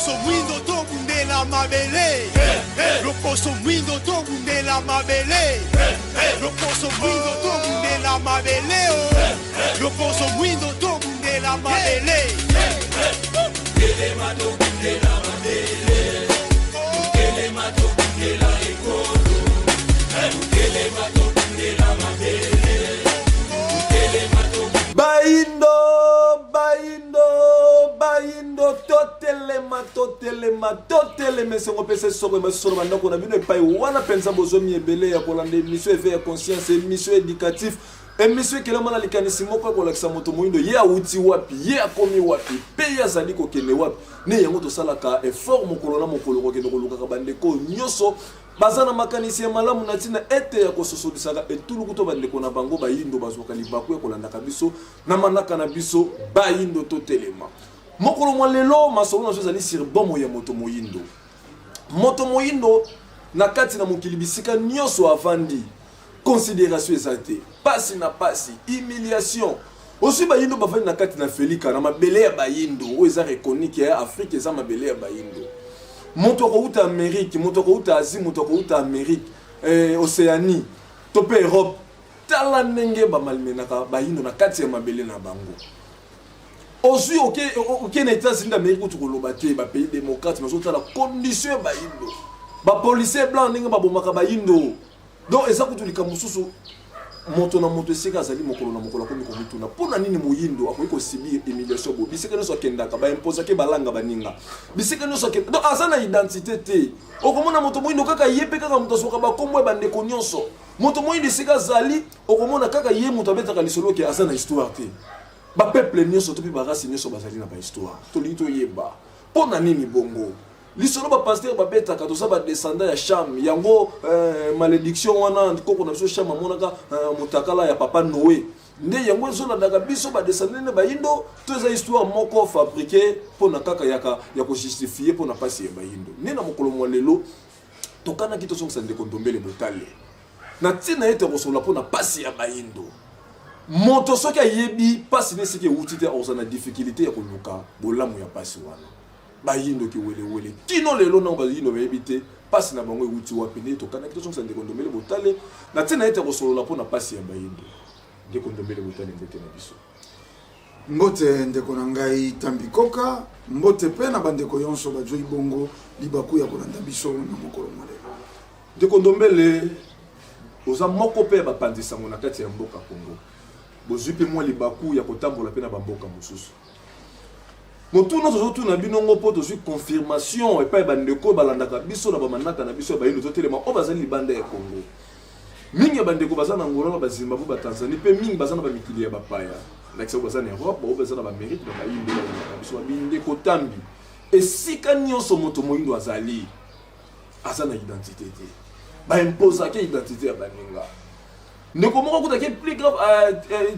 Loposo mwindo tobundela mabele. Loposo mwindo tobundela mabele. Loposo mwindo tobundela mabele oh. Loposo mwindo tobundela mabele. Telema tobundela mabele. Telema tobundela ekolo. Telema tobundela mabele. Telema tobundela. Bayindo, bayindo, bayindo, totelema, totelema, totelema. Esengo mpe se soko emasolo bandako na bino epai wana mpenza bozomi ebele ya kolanda émission éveil ya conscience, émission éducatif, émission ekelama na likanisi moko ya kolakisa moto moyindo ye awuti wapi, ye akomi wapi, mpe ye azali kokende wapi. Nde yango tosalaka effort mokolo na mokolo kokende kolukaka bandeko nyonso baza na makanisi ya malamu na ntina ete ya kososolisaka etuluku to bandeko na bango bayindo bazwaka libaku ya kolandaka biso na manaka na biso bayindo totelema. Mokolo mwa lelo masolo na biso ezali sur bomoi ya moto moyindo. Moto moyindo na kati na mokili bisika nyonso avandi, considération eza te, pasi na pasi, humiliation. Ozwi bayindo bavandi na kati na Felika na mabele ya bayindo oyo eza reconnu ke Afrique eza mabele ya bayindo. Moto akouta Amérique, moto akouta Asie, moto akouta Amérique, Océanie to mpe Europe, tala ndenge bamalmenaka bayindo na kati ya mabele na bango. Ozwi oke na États-Unis d'Amérique kutu koloba te, ba pays démocrate, mais ozotala condition ya bayindo, ba policier blanc ndenge babomaka bayindo. Donc eza kutu likambo mosusu, moto na moto esika azali mokolo na mokolo akomi komituna mpo na nini moyindo akoki kosibir humiliation boye. Bisika nyonso akendaka baimposaki balanga baninga, bisika nyonso akendaka, donc aza na identité te. Okomona moto moyindo kaka ye mpe kaka moto azwaka bakombo ya bandeko nyonso. Moto moyindo esika azali okomona kaka ye moto abetaka lisolo ke aza na histoire te. Bapeuple nyonso to mpe barasi nyonso bazali na bahistoire. Tolingi toyeba mpo na nini bongo. Lisolo bapasteur babetaka toza badescendant ya Cham, yango malédiction wana koko na biso Cham amonaka motakala ya papa Noé, nde yango ezolandaka biso badescendant nde bayindo. To eza histoire moko fabriqué mpona kaka yaka ya kojustifie mpona mpasi ya bayindo. Nde na mokolo mwa lelo tokanaki tozongisa ndeko Ndombele Botale na ntina ete kosolola mpona mpasi ya bayindo. Moto soki ayebi mpasi ne esika ewuti te, akozala na difficulté ya koluka bolamu ya mpasi wana. Bayindo kiwelewele kino lelo ntango bayindo bayebi te mpasi na bango ewuti wapi. Nde tokanaki tozongisa ndeko Ndombele Botale na ntina ete kosolola mpona mpasi ya bayindo. Ndeko Ndombele Botale, mbote na biso. Mbote ndeko na ngai Tambi Koka, mbote mpe na bandeko nyonso bazwi bongo libaku ya kolanda biso na mokolo mwa lelo. Ndeko Ndombele, oza moko mpe ya bapanzi sango na kati ya mboka Congo, bozwi mpe mwa libaku ya kotambola mpe na bamboka mosusu. Motuna tozotuna bino ngo mpo tozwi confirmation epai bandeko oyo balandaka biso na bamanaka na biso ya bayindo totelema oyo bazali libanda ya Congo. Mingi ya bandeko baza na Angola, na baZimbabwe, baTanzanie, mpe mingi baza na bamikili ya bapaya, ndakisa oyo baza na Europe, baoyo baza na baAmérique, na bayindo balandaka biso babindeko tambi. Esika nyonso moto moyindo azali, aza na identité te, baimposaki identité ya baninga. Ndeko moko akutaki plus grave,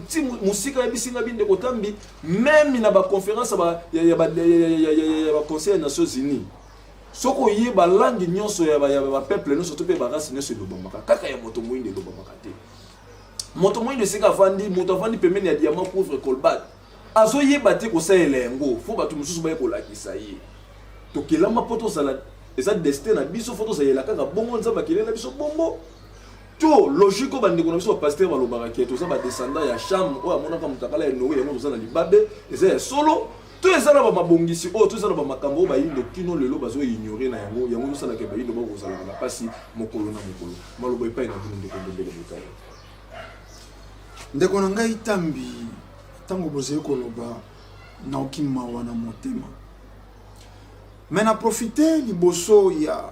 ti mosika ayebisi nga bi ndeko Tambi, meme na baconférence ya baconseil ya Nations Unies, soki oyeba langue nyonso ya bapeuple nyonso to mpe barase nyonso elobamaka, kaka ya moto moyindo elobamaka te. Moto moyindo esika avandi, moto avandi pembeni ya diamant couvre colbat, azoyeba te kosalela yango, fo bato mosusu baye kolakisa ye. Tokelama mpo tozala, eza destin na biso, fo tozalela kaka bongo, Nzambe akelela biso bongo. To logique oyo bandeko na biso bapasteur balobaka ke toza badescendant ya Cham oyo amonaka motakala ya Noé, yango toza na libabe, eza ya solo to eza na bamabongisi oyo to eza na bamakambo oyo bayindo kino lelo bazoignore na yango, yango ezosalaka bayindo bakozalaka na mpasi mokolo na mokolo. Maloba epai na bino ndeko Ndombele Botale. Ndeko na ngai Tambi, ntango bozali koloba naoki mawa na motema, me na profite liboso ya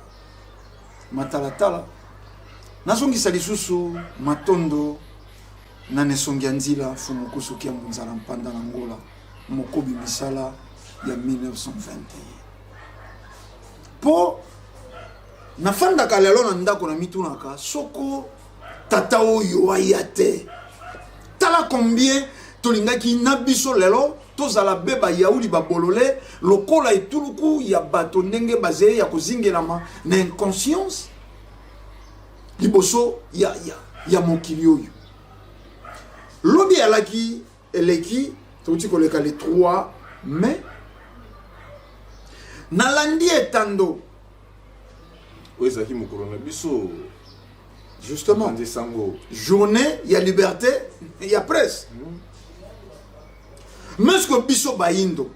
matalatala nazongisa lisusu matondo na nesongi ya nzila fumukusu kia mbunzala mpanda na Ngola mokobi misala ya 1921 mpo nafandaka lelo na ndako na mitunaka soko tata oyo aya te, tala combien tolingaki na biso lelo tozala be bayauli babolole lokola etuluku ya bato ndenge bazali ya kozingelama na inconscience liboso ya mokili oyo. Lobi alaki eleki touti koleka le 3 mai. Nalandi etando. Oyo ezalaki mokolo na biso. Justement. Panzi sango. Journée ya liberté ya presse. Mais ce que biso bayindo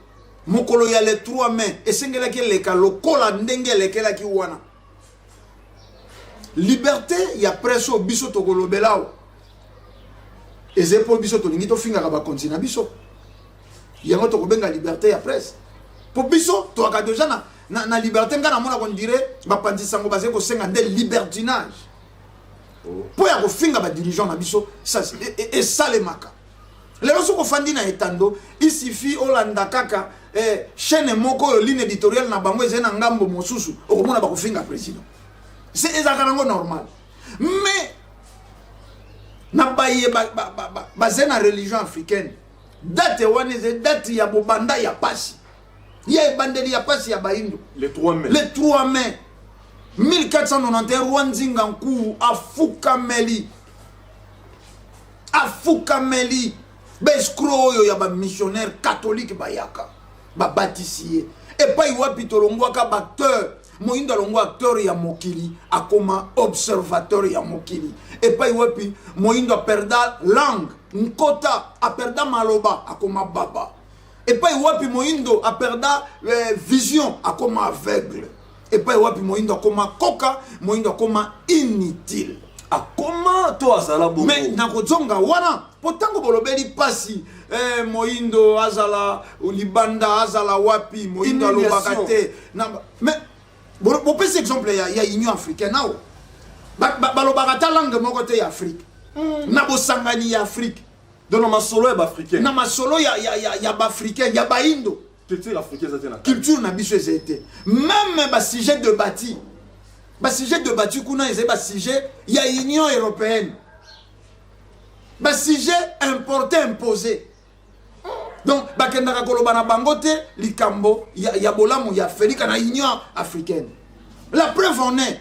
mokolo ya le 3 mai esengelaki eleka lokola ndenge elekelaki wana. Liberté ya presse oyo biso tokolobela awa eza mpo biso tolingi tofingaka bakonzi na biso, yango tokobenga liberté ya presse. Mpo biso toyaka deja na liberté. Ngai namona on dirait bapanzi sango bazali kosenga nde libertinage mpo ya kofinga badirigeant na biso. Esalemaka lelo. Soki ofandi na etando, il suffit olanda kaka chaîne moko oyo ligne éditoriale na bango ezali na ngambo mosusu, okomona bakofinga président. Ezalaka nango normal. Mais na baye bazali na religion africaine, date wana ezali date ya bobanda ya pasi, ya ebandeli ya pasi ya bayindo. Le 3 mai. Le 3 mai 1491, roi Nzinga Nkuwu afukameli baescroc oyo ya bamissionnaire catholique bayaka babatisi ye. Epai wapi tolongwaka baacteur, moyindo alongwa acteur ya mokili, akoma observateur ya mokili. Epai wapi moyindo aperda langue, nkota, aperda maloba, akoma baba. Epai wapi moyindo aperda vision, akoma aveugle. Epai wapi moyindo akoma koka, moyindo akoma inutile. Akoma to azala bongo? Mais nakozonga wana mpo ntango bolobeli mpasi, moyindo azala libanda, azala wapi, moyindo alobaka te. Mais bopesi exemple ya Union africaine awa, balobaka ata langue moko te ya Afrique. Na bosangani ya Afrique. Donc na masolo ya baafricain. Na masolo ya baafricain, ya bayindo. Culture africaine eza te na. Culture na biso eza te. Même basujet de bati, basujet de bati kuna ezali basujet ya Union européenne, basujet importé, imposé. Donc bakendaka koloba na bango te likambo ya bolamu ya Afrika na Union africaine. La preuve en est,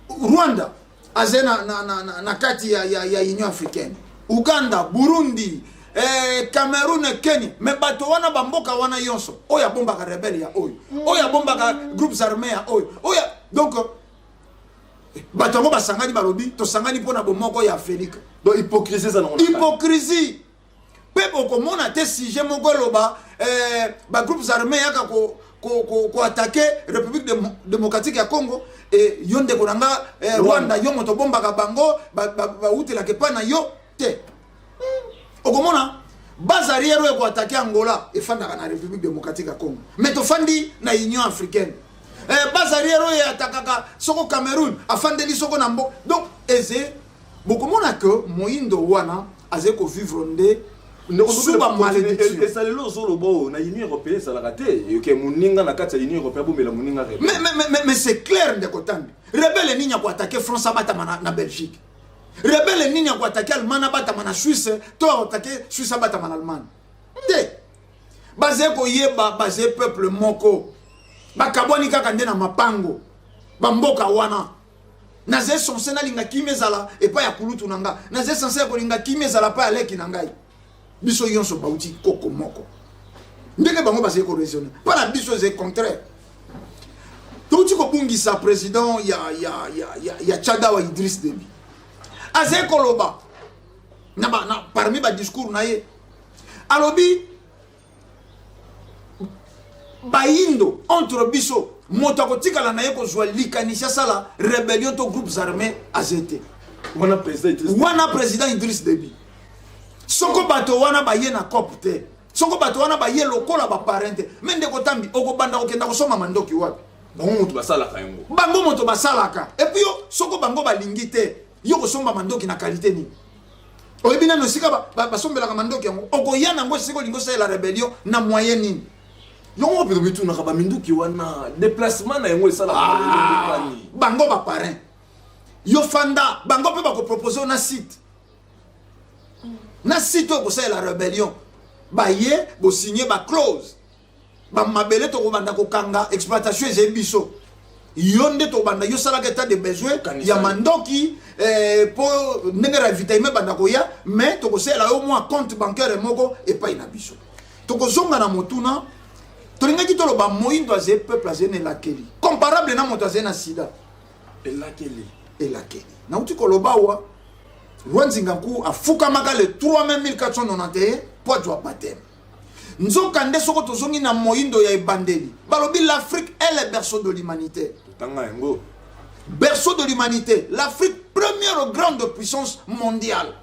Rwanda aze na kati ya Union africaine, Uganda, Burundi, Cameroun, Kenya. Mais bato wana, bamboka wana nyonso, oyo abombaka rebelle ya oyo, oyo abombaka groupes armés ya oyo, oyo. Donc bato yango basangani, balobi tosangani mpona bomoko ya Afrika. Donc hypocrisie eza nango. Hypocrisie. Mpe okomona te sujet moko eloba bagroupes armés yaka koattaquer République démocratique ya Congo e yo ndeko na nga Rwanda, yo moto obombaka bango, bautelaka epai na yo te. Okomona base arrière oyo ekoattaquer Angola efandaka na République démocratique ya Congo, mais tofandi na Union africaine. Base arrière oyo eattaquaka soko Cameroun afandeli soko na mbo. Donc eze bokomona ke moyindo wana azali kovivre nde sous bamalédiction. Esalelo ozoloba oyo na Union européenne ezalaka te oke moninga na kati ya Union européenne abomela moninga rebelle. Mais c'est clair, ndeko Tambi. Rebelle nini akoattaquer France abatama na Belgique? Rebelle nini akoattaquer Allemagne abatama na Suisse, to akoattaquer Suisse abatama na Allemagne te? Bazali koyeba, bazali peuple moko, bakabwani kaka nde na mapango bamboka wana. Nazali censé nalinga kimia ezala epai ya kulutu na nga, nazali censé ya kolinga kimia ezala epai ya leki na ngai. Biso nyonso bauti koko moko. Ndenge bango bazali koraisonner, mpo na biso ezali contraire. Touti kobungisa président ya Tchad awa, Idriss Déby. Azali koloba na parmi badiscours na ye, alobi bayindo entre biso, moto akotikala na ye kozwa likanisi asala rébellion to groupes armés aze te. Wana président Idriss. Wana président Idriss Déby. Soko bato wana baye na cope te, soko bato wana baye lokola baparrain te. Mais ndeko Tambi, okobanda kokenda kosomba mandoki wapi? Bango moto basalaka yango. Bango moto basalaka. Et puis yo, soko bango balingi te, yo kosomba mandoki na qualité nini? Oyebi nano esika basombelaka mandoki yango? Okoya nango esika olingi osalela rébellion na moyen nini? Yango mpe tomitunaka, baminduki wana, déplacement na yango esalaka. Ah, bango baparrain yo fanda, bango mpe bakopropose yo na site, na site oyo kosalela rébellion. Baye bosigne baclause, bamabele tokobanda kokanga exploitation ezali biso, yo nde tobanda, yo salaka état de besoin ya mandoki mpo ndenge ravitaillement ebanda koya. Mais tokosalela yo mwa compte bancaire moko epai na biso. Tokozonga na motuna. Tolingaki toloba moyindo azali peuple azali na elakeli comparable na moto azali na sida. Elakeli. Elakeli. Nauti koloba awa roi Nzinga Nkuwu afukamaka le 3 mai 1491 mpo azwa baptême. Nzoka nde soko tozongi na moyindo ya ebandeli, balobi l'Afrique est le berceau de l'humanité. Totanga yango. Berceau de l'humanité, l'Afrique première grande puissance mondiale.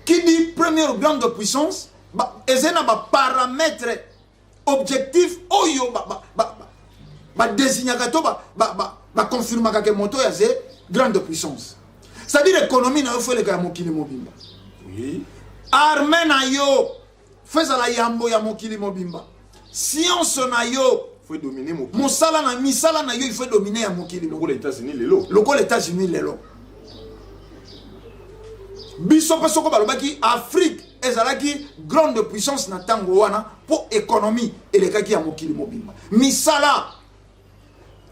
Qui dit première grande puissance, ba ezali na ba paramètres objectif oyo ba ba ba, ba désignaka to ba ba ba, ba confirmaka ke moto ya ze grande puissance. C'est-à-dire économie na yo faut eleka ya mokili mobimba. Oui. Armée na yo faut ezala yambo ya mokili mobimba. Science na yo faut dominer mokili. Mosala na misala na yo il faut dominer ya mokili. Lokola États-Unis lelo. Lokola États-Unis lelo. Biso mpe soko balobaki Afrique ezalaki grande puissance na ntango wana mpo économie elekaki ya mokili mobimba. Misala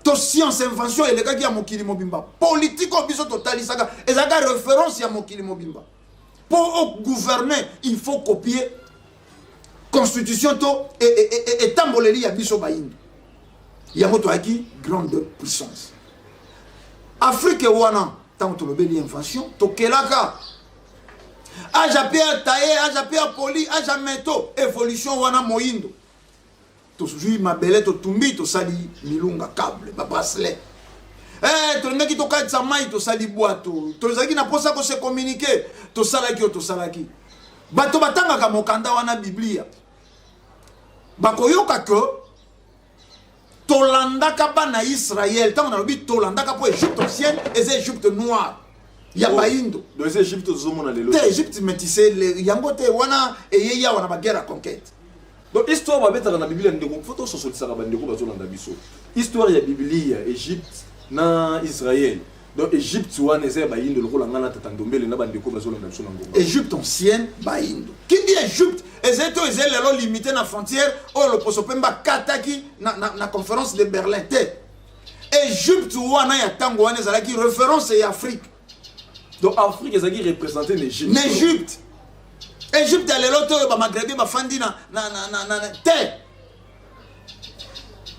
to science invention elekaki ya mokili mobimba. Politique oyo biso totalisaka ezalaka référence ya mokili mobimba. Mpo o gouverner il faut copier constitution to etamboleli ya biso bayindo. Yango toyaki grande puissance. Afrique wana ntango tolobeli invention tokelaka age ya pierre taille, age ya pierre poli, age ya métaux, évolution wana moyindo. Tozwi mabele totumbi tosali milunga câble ba bracelet. Tolingaki tokatisa mai tosali bwato, tozalaki na mposa ko se communiquer, tosalaki oyo tosalaki. Bato batangaka mokanda wana Biblia bakoyoka ke tolandaka bana Israël. Ntango nalobi tolandaka mpo Egypte ancienne eza Egypte noire ya Oh, bayindo. Donc eza Egypte tozomona lelo. Te, Egypte métissé yango te wana eyei awa na baguerre ya conquête. Donc histoire babetaka na Biblia ndeko, faut tososolisaka bandeko bazolanda biso. Histoire ya Biblia, Egypte na Israël. Donc Egypte wana eza ya bayindo lokola nga na tata Ndombele na bandeko bazolanda biso na ngonga. Egypte ancienne bayindo. Qui dit Egypte ezali to ezali lelo limité na frontière oyo loposo mpe bakataki na conférence de Berlin te. Egypte wana ya tango wana ezalaki référence ya Afrique. Donc Afrique ezalaki représentée na Egypte. Na Egypte. Egypte ya lelo te oyo ba Maghrebi bafandi na te.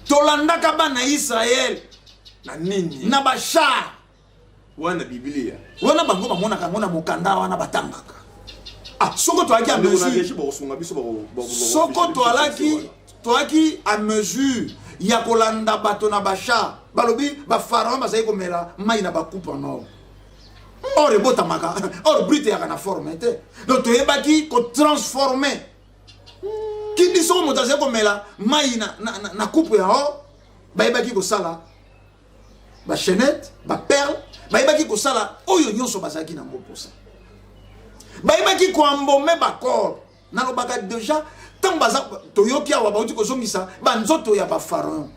Tolandaka bana Israël na nini? Na ba char. Wana Biblia. Wana bango bamonaka yango na mokanda wana batangaka. Soko toalaki à Ndeko na mesure. Régis, bakosunga biso, Soko bako- toalaki à mesure ya kolanda bato na ba char. Balobi ba pharaon bazali komela mai na ba coupe en or. Or ebotamaka, or brut eyaka na forme te. Donc toyebaki ko transformer. Kindi soko moto azali komela mai na coupe ya or, bayebaki kosala ba chaînette, ba perle, bayebaki kosala oyo nyonso bazalaki na ngo posa. Bayebaki koambome ba corps. Nalobaka déjà ntango baza toyoki awa bauti kozongisa ba nzoto ya ba pharaon.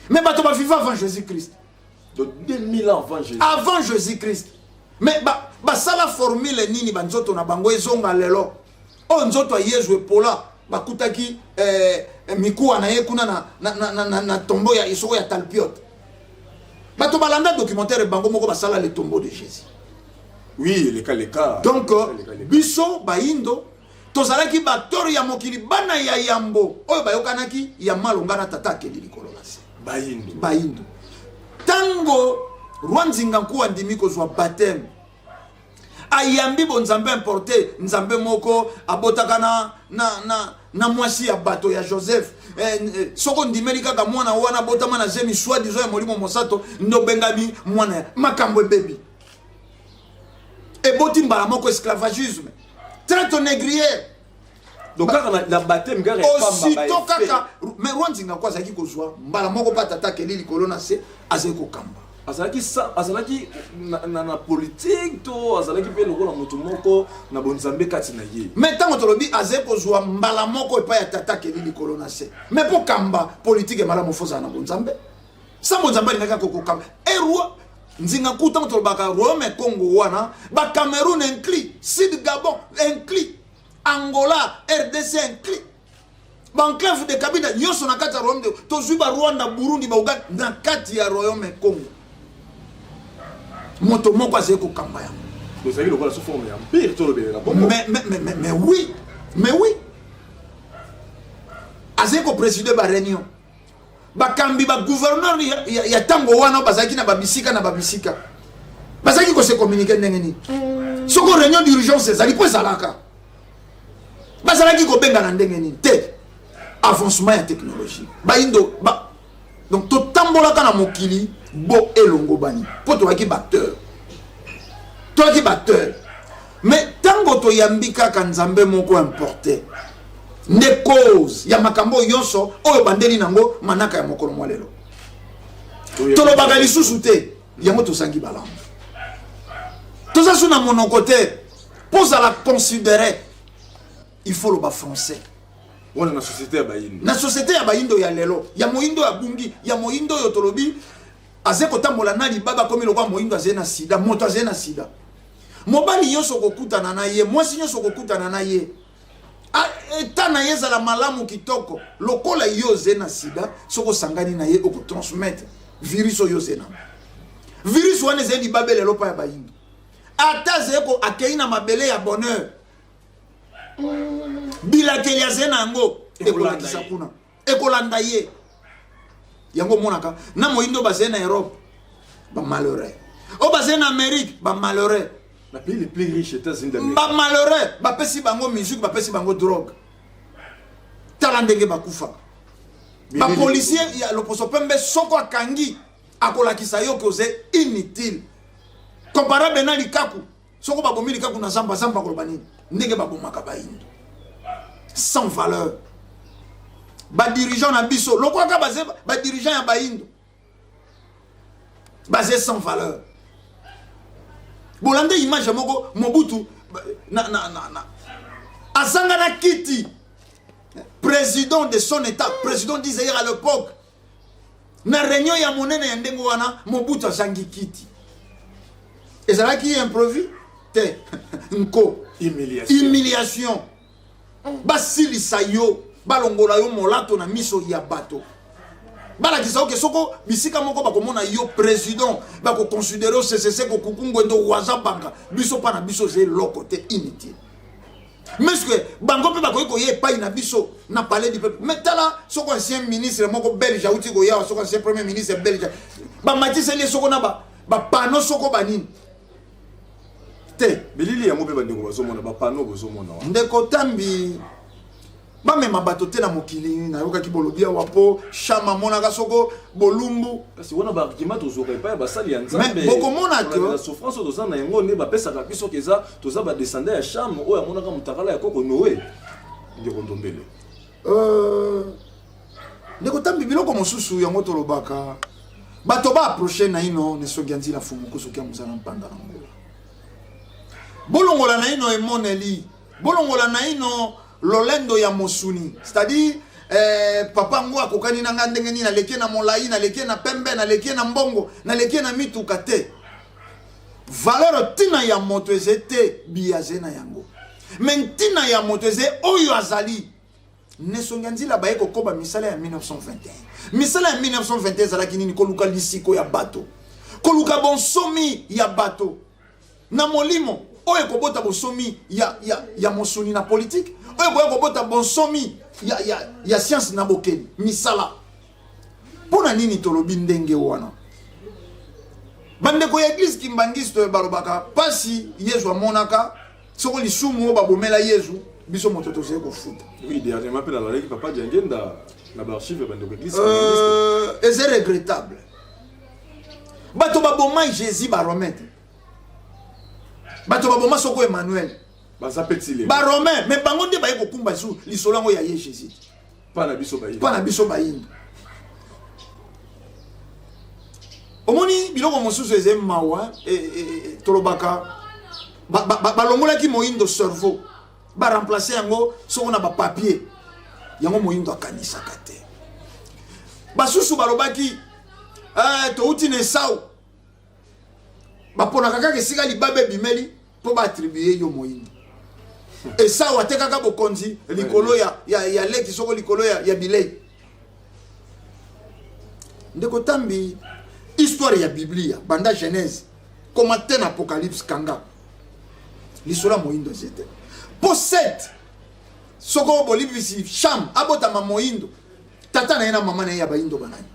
Mais bato ba vivant avant Jésus-Christ. Donc 2000 ans avant Jésus. Avant Jésus-Christ. Mais basala formule nini ba nzoto na bango ezonga lelo. Oyo nzoto ya Yesu epola bakutaki mikuwa na ye kuna na tombeau ya isoko ya Talpiot. Bato balanda documentaire bango moko basala le tombeau de Jésus. Oui, leka leka. Donc, Leka, leka, leka. biso bayindo tozalaki bator ya mokili bana ya yambo oyo bayokanaki ya malonga na tata akeli likolo na se. Bayindo. Bayindo. Tango roi Nzinga Nkuwu andimi kozwa baptême, ayambi bonzambe importé, nzambe moko abotaka na mwasi ya bato ya Joseph. Soko ndimeli kaka mwana wana abotama na zemi soi-disant ya molimo mosato, ndobengami mwana ya makambo ebebi. Eboti mbala moko esclavagisme, traite négrière. Donc, kaka na baptême, kaka ya pamba, Aussitôt ba effet. kaka, mais roi Nzinga Nkuwu azalaki kozwa mbala moko pa tata akeli likolo na se, azalaki kokamba. Azalaki sa, azalaki na politique to azalaki mpe lokola moto moko na bonzambe kati na ye. Mais ntango tolobi azalaki kozwa mbala moko epai ya tata akeli likolo na se. Mais po kamba politique ya malamu fo ozala na bonzambe. Sa bonzambe alingaki akokokamba. E roi Nzinga Nkuwu ntango tolobaka royaume Congo wana, ba Cameroun inclus, Sud Gabon inclus, Angola, RDC inclus. Ba enclave de Kabinda nyonso na kati ya royaume de tozwi ba Rwanda, Burundi, ba Uganda na kati ya royaume Congo. Moto moko azali kokamba yango. Tozali lokola sous forme ya empire tolobelela bongo. Mais oui, mais oui. Azali kopreside bareunion, bakambi, bagouverneur ya ntango wana bazalaki na babisika na babisika, bazalaki kose communiquer ndenge nini? Soko réunion d'urgence ezali, mpo ezalaka, bazalaki kobengana ndenge nini? Te, avancement ya technologie, bayindo ba, donc totambolaka na mokili bo elongo bani, mpo toyaki baacteur, toyaki baacteur. Mais ntango toyambi kaka nzambe moko importe, nde cause ya makambo oyo nyonso oyo bandeli nango manaka ya mokolo mwa lelo. Tolobaka lisusu te, yango tozangi balamu, toza su na monoko te. Mpo ozala considéré, il faut loba français. Wana na société ya bayindo. Na société ya bayindo ya lelo, ya moyindo ya bungi, ya moyindo oyo tolobi aze kotambola na libaba, akomi lokola moyindo azali na sida. Moto azali na sida, mobali nyonso okokutana na ye, mwasi nyonso okokutana na ye, eta na ye ezala malamu kitoko lokola yo oze na sida, soki osangani na ye, okotransmettre virus oyo oze na virus wana. Ezali libabe lelo mpa ya bayindo. Ata azali ko akei na mabele ya bonheur, bilakeli azali na yango ekolakisa kuna, ekolanda ye. Yango omonaka na moyindo bazali na Europe bamalheureux, oyo bazali na Amérique bamalheureux. Na pays les plus riches, États-Unis d'Amérique. Bamalheureux, bapesi bango musique, bapesi bango drogue, tala ndenge bakufaka. Bapolisier ya loposo pembe, soko akangi, akolakisa yo ke oze inutile, comparable na likaku. Soko babomi likaku na zamba, zamba koloba nini? Ndenge babomaka bayindo sans valeur. Badirigeant na biso lokwaka baze badirigeant ya bayindo, baze sans valeur. Bolanda image moko, Mobutu na azanga na kiti, président de son état, président du Zaïre à l'époque, na réunion ya monene ya ndenge wana, Mobutu azangi kiti. Ezalaki improvis te, nko. Humiliation. Humiliation, basilisa yo, balongola yo molato na miso ya bato, balakisa oke soko bisika moko bakomona yo président, bakoconsidérer yo ccc kokuku ngwendo waza banga biso mpa na biso eza eloko te, inutile. Mais que bango mpe bakoki koya epai na biso na Palais du Peuple. Mais tala, soko ancien ministre moko belge auti koya, soko ancien premier ministre belge, bamatiseli ye soko na bapano, soko banini te. Bilili yango mpe bandeko bazomona, bapano bozomona wana. Ndeko Tambi, bamema bato te na mokili. Nayokaki bolobi awa mpo Shama amonaka soko bolumbu. Kasi wana baargument tozwaka epai ya basali ya Nzambe. Mais bokomona ke na souffrance oyo toza na yango, nde bapesaka biso ke eza toza badescendant ya Cham oyo amonaka motakala ya koko Noe. Ndeko Ndombele. Ndeko Tambi, biloko mosusu yango tolobaka, bato baapproche naino na esongi ya nzila fumuku, soki ya mosala mpanda na ngola, bolongola naino emoneli, bolongola naino lolendo ya mosuni, c'est-à-dire papa ngo akokani na nga ndenge nini? Naleki na molai, naleki na pembe, naleki na mbongo, naleki na mituka te. Valeur, ntina ya moto eze te biaze na yango, me ntina ya moto eze oyo azali nesongi ya nzila. Baye kokoba misala ya 1921. Misala ya 1921 ezalaki nini? Koluka lisiko ya bato, koluka bonsomi ya bato na molimo oyo ekobota bonsomi ya mosuni na politike, oyo ekoya kobota bonsomi ya science na bokeli misala. Mpo na nini tolobi ndenge wana? Bandeko ya église kimbangiste balobaka mpasi Yezu amonaka, soko lisumu oyo babomela Yezu, biso moto tozali kofuta. Oui, dernièrement mpe nalalaki papa Diangenda na baarchive ya bandeko église. Eza regrettable. Bato baboma Jésus, baromain te. Bato baboma soko Emmanuel, baza mpe ti lelo. Baromain, mais bango nde baye kokumba su lisolo yango ya ye Jésus. Mpa na biso bayindo. Mpa na biso bayindo. Omoni, biloko mosusu eza mawa. Tolobaka balongolaki moyindo cerveau, baremplace yango soko na bapapier. Yango moyindo akanisaka te. Basusu balobaki touti na Esau. Baponaka kaka esika libabe ebimeli mpo baattribue yo moyindo. Esau atekaka bokonzi likolo ya leki, soko likolo ya bilei. Ndeko Tambi, histoire ya Biblia, banda Genèse koma te na Apocalypse, kanga lisolo ya moyindo eze te. Mpo 7 Soko bolibisi Cham abotama moyindo, tata na ye na mama na ye ya bayindo banani?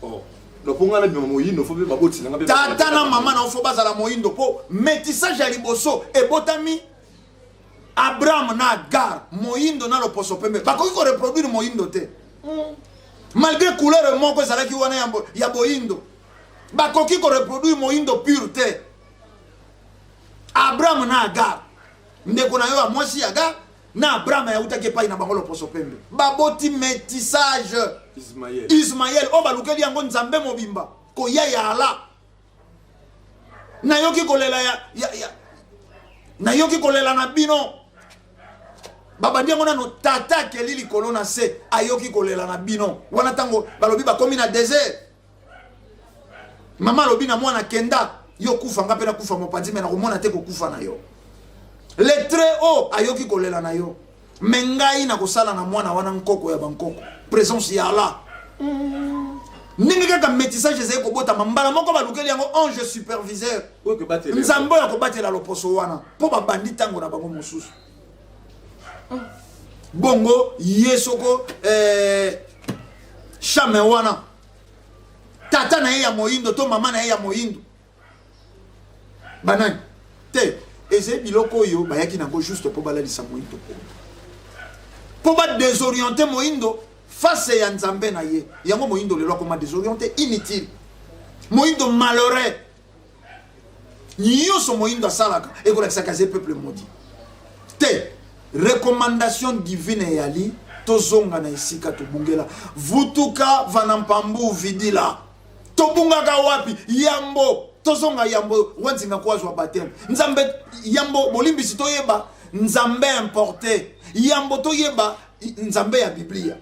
Oh. Donc mpo ngai nabima moyindo fo mpe baboti na ngai mpe tata na mama na yo fo bazala moyindo mpo métissage ya liboso ebotami Abraham na Agar, moyindo na loposo pembe, bakoki ko reproduire moyindo te. Malgré couleur moko ezalaki wana ya boyindo, bakoki ko reproduire moyindo pur te. Abraham na Agar, ndeko na yo ya mwasi Agar na Abraham yautaki epai na bango loposo pembe, baboti métissage Ismaël, Ismaël oyo balukeli yango Nzambe mobimba koya ya Allah. Nayoki kolela ya, ya, ya nayoki kolela na bino. Babandi yango nano, tata akeli likolo na se, ayoki kolela na bino. Wana ntango balobi bakomi na desert, mama alobi na mwana kenda yo kufa, nga mpe nakufa mopanzi, me nakomona te kokufa na yo. Le très haut ayoki kolela na yo, me ngai nakosala na mwana wana nkoko ya bankoko, présence ya Allah. Ndenge kaka métissage ezali kobotama, mbala moko balukeli yango ange superviseur, Nzambe oyo akobatela loposo wana, mpo babandi ntango na bango mosusu. Bongo ye soko chame wana, tata na ye ya moyindo to mama na ye ya moyindo banani te, ezali biloko oyo bayaki nango juste mpo balalisa moyindo, mpo badésoriente moyindo face ya Nzambe na ye. Yango moyindo lelo akoma désorienté, inutile, moyindo malheureux. Nyonso moyindo asalaka ekolakisaka aze peuple maudit te. Recommandation divine eyali tozonga na esika tobungela. Vutuka vana mpambu vidila, tobungaka wapi? Yambo tozonga, yambo wanzinga ko azwa baptême Nzambe, yambo bolimbisi toyeba Nzambe importé, yambo toyeba Nzambe ya Biblia.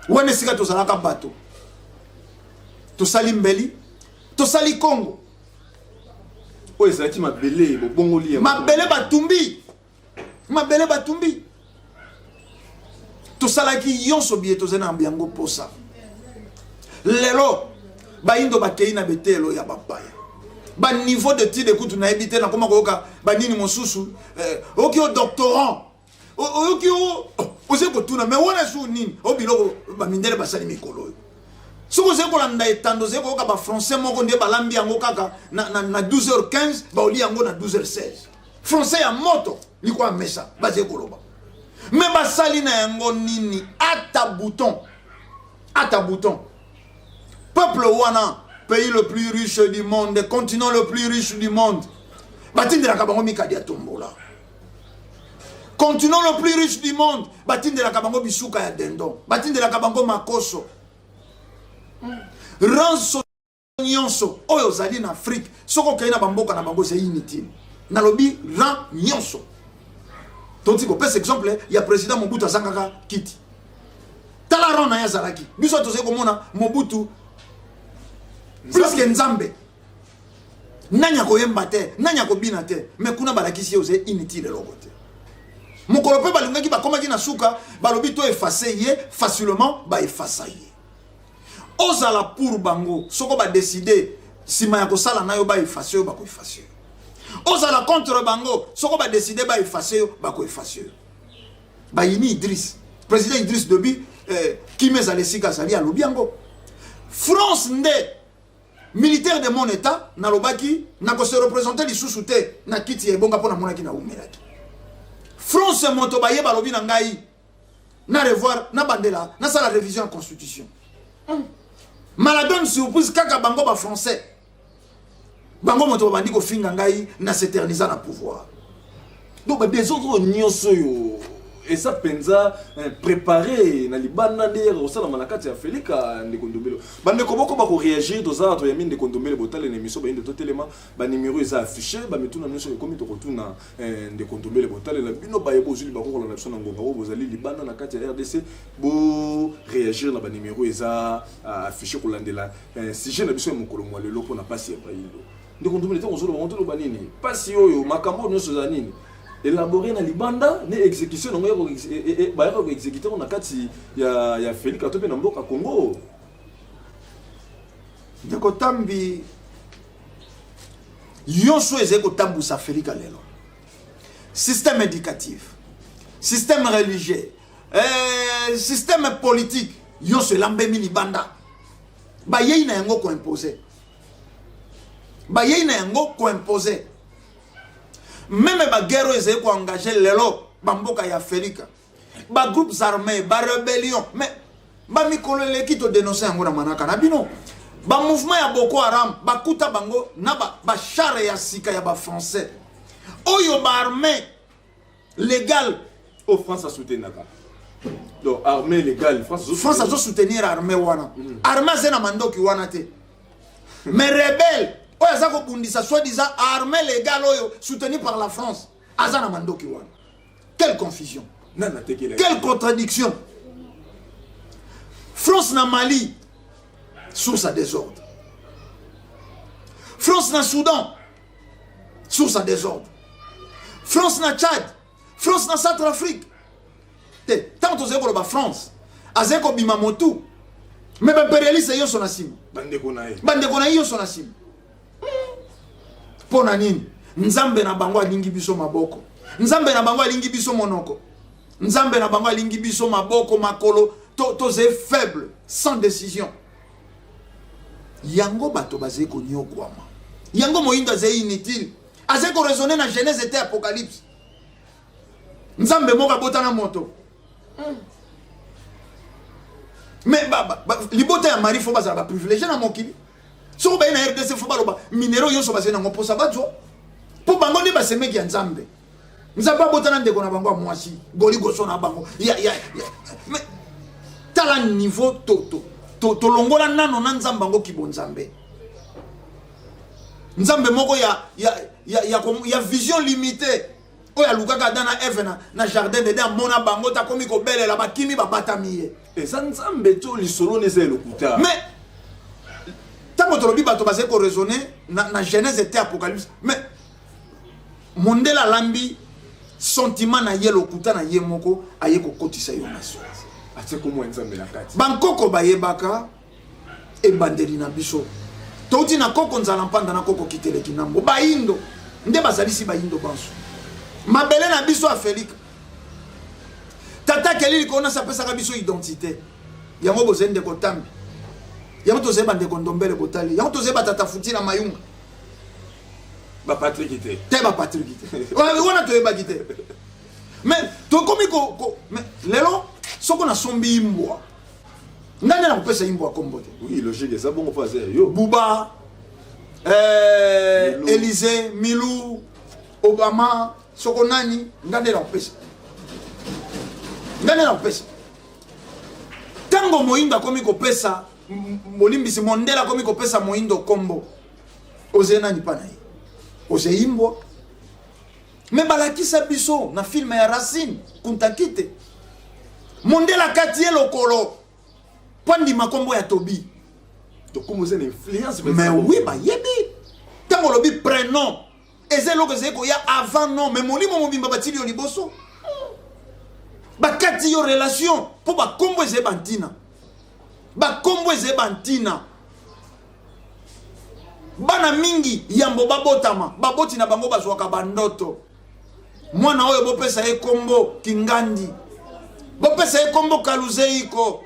Wana esika tozalaka bato, tosali mbeli, tosali Kongo oyo ezalaki mabele bobongoli ya mabele, batumbi mabele, batumbi. Tosalaki nyonso biye tozali na yango posa. Lelo bayindo bakei na betelo ya bapaya, baniveau d'étude kutu nayebi te. Nakoma koyoka banini mosusu, oyoki o doctorant, oyoki ozali kotuna me wana su nini o biloko bamindele basali mikolo oyo. Soki ozali kolanda etando, ozali koyoka bafrançais moko nde balambi yango kaka na 12h15, baoli yango na 12h16. Français ya moto likwa mesa bazali koloba, me basali na yango nini? Ata bouton, ata bouton. Peuple wana, pays le plus riche du monde, continent le plus riche du monde, batindelaka bango mikadi ya tombola. Continent le plus riche du monde, batindelaka bango bisuka ya dindon, batindelaka bango makoso. Ranso nyonso oyo ozali na Afrique, soki okei na bamboka na bango, ezali inutile. Nalobi rang nyonso. Toti kopesa exemple ya président Mobutu, azangaka kiti. Tala rang na ye azalaki. Biso tozali komona Mobutu plus que Nzambe. Nani akoyemba te, nani akobina te? Mais kuna balakisi ye ozali inutile, eloko te. Mokolo mpe balingaki, bakomaki na suka, balobi to efface ye facilement, baefasa ye. Ozala pour bango, soko badécider nsima ya kosala na yo baefface yo, bakoefface yo. Ozala contre bango, soko badécider baefface yo, bakoefface yo. Bayini Idriss, président Idriss Deby, kimi ezala esika azali, alobi yango. France nde militaire de mon état. Nalobaki nakose représente lisusu te na kiti ya ebonga mpo namonaki naumelaki. France moto baye balobi na ngai na revoir, na bandela, nasala révision ya constitution. Maladone surprise, kaka bango bafrançais, bango moto babandi kofinga ngai na s'éternisa na pouvoir. Donc badésordre oyo nyonso oyo eza mpenza préparé na libanda nde yaka kosalama na kati ya Felika. Ndeko Ndombele, bandeko boko bakoréagir. Toza toyambi ndeko Ndombele Botale na émission Bayindo Totelema. Banimero eza affiché, bamituna nyonso ekomi, tokotuna ndeko Ndombele Botale na bino. Baye bozwi libako kolanda biso na ngonga oyo, bozali libanda na kati ya RDC, boréagir na banimero eza affiché kolandela sujet na biso ya mokolo mwa lelo mpona pasi ya bayindo. Ndeko Ndombele, ntango ozoloba ngo, toloba nini? Pasi oyo, makambo oyo nyonso eza nini élaboré na libanda ne exécution nango bayaka koexécute ngo na kati ya Felika to mpe na mboka Congo? Ndeko Tambi, nyonso ezali kotambwisa Felika lelo. Système éducatif, système religieux, système politique nyonso elambemi libanda. Bayei na yango koimpose, bayei na yango koimpose. Même baguerre oyo ezali koengage lelo bamboka ya Afrika, bagroupes armés, barébellion, mais bamikolo eleki todénonce yango na manaka na bino, bamouvement ya Boko Haram, bakuta bango na bachars ya sika ya bafrançais oyo baarmée légale. Oyo France asoutenaka, donc armée légale France. France azosoutenir armée wana. Armée aza na mandoki wana te, mais rebelle oyo aza kobundisa soi-disant armée légale oyo soutenue par la France aza na mandoki wana. Quelle confusion! Nani atekela? Quelle contradiction! France na Mali, source à désordre. France na Soudan, source à désordre. France na Tchad, France na Centrafrique te. Ntango tozali koloba France azali kobima motu, mais baimpérialiste nyonso na nsima. Bandeko na ye. Bandeko na ye nyonso na nsima. Mpo na nini? Nzambe na bango alingi biso maboko, nzambe na bango alingi biso monoko, nzambe na bango alingi biso maboko, makolo tozali faible, sans décision. Yango bato bazali konyokwama. Yango moyindo azali inutile, azali koraisonner na Genèse te, Apocalypse. Nzambe moko abotana moto, mais libota ya Marie, faut bazala baprivilégié na mokili. Soko baye na RDC, faut baloba minerais nyonso bazali nango mposa bazwa, mpo bango nde basemeki ya Nzambe. Nzambe abotana ndeko na bango ya mwasi goligoso na bango ya. Mais tala niveau tolongola nano na Nzambe yango kibo Nzambe, Nzambe moko ya vision limitée oyo alukaka Adam na Eve na jardin d'Eden. Amona bango, takomi kobelela, bakimi, babatami ye. Eza Nzambe to lisolo nde eza elokuta? Mais ntango tolobi bato bazali koraisonner na Genèse te, Apocalypse, mais mondele alambi sentiment na ye, lokuta na ye moko, aye kokotisa yo na so. Atie kombo ya Nzambe na kati. Bankoko bayebaka ebandeli na biso. Touti na koko Nzala Mpanda na koko Kiteleki Nambo. Bayindo nde bazalisi bayindo banso. Mabele na biso Afelika, tata Kelili likolo nasi apesaka biso identité. Yango bozali ndeko Tambi, yango tozali bandeko Ndombele, botali yango tozali batata Futi na Mayunga. Bapatriki te. Te, bapatriki te wana toyebaki te. Mais tokomi ko mais lelo soko nasombi imbwa, ngai nde nakopesa imbwa kombo te. Oui, logique, eza bongo mpo aza ya yo. Buba, Milou. Élysée, Milou, Obama, soko nani, ngai nde nakopesa, ngai nde nakopesa. Ntango moyindo akomi kopesa molimbisi, mondele akomi kopesa moyindo kombo, ozali nani mpa na ye? Ozali imbwa. Mais balakisa biso na film ya Racine Kuntaki te, mondele akati ye lokolo mpo andima nkombo ya Tobi. Tokomi oza na influence. Mais oui, bayebi ntango olobi prénom, eza eloko ezali koya avant nom, mais molimo mobimba batili yo liboso, bakati yo relation, mpo bakombo ezali bantina, bakombo ezali bantina. Bana mingi, yambo babotama, baboti na bango bazwaka bandoto: mwana oyo bopesa ye kombo Kingandi, bopesa ye kombo Kaluzeiko,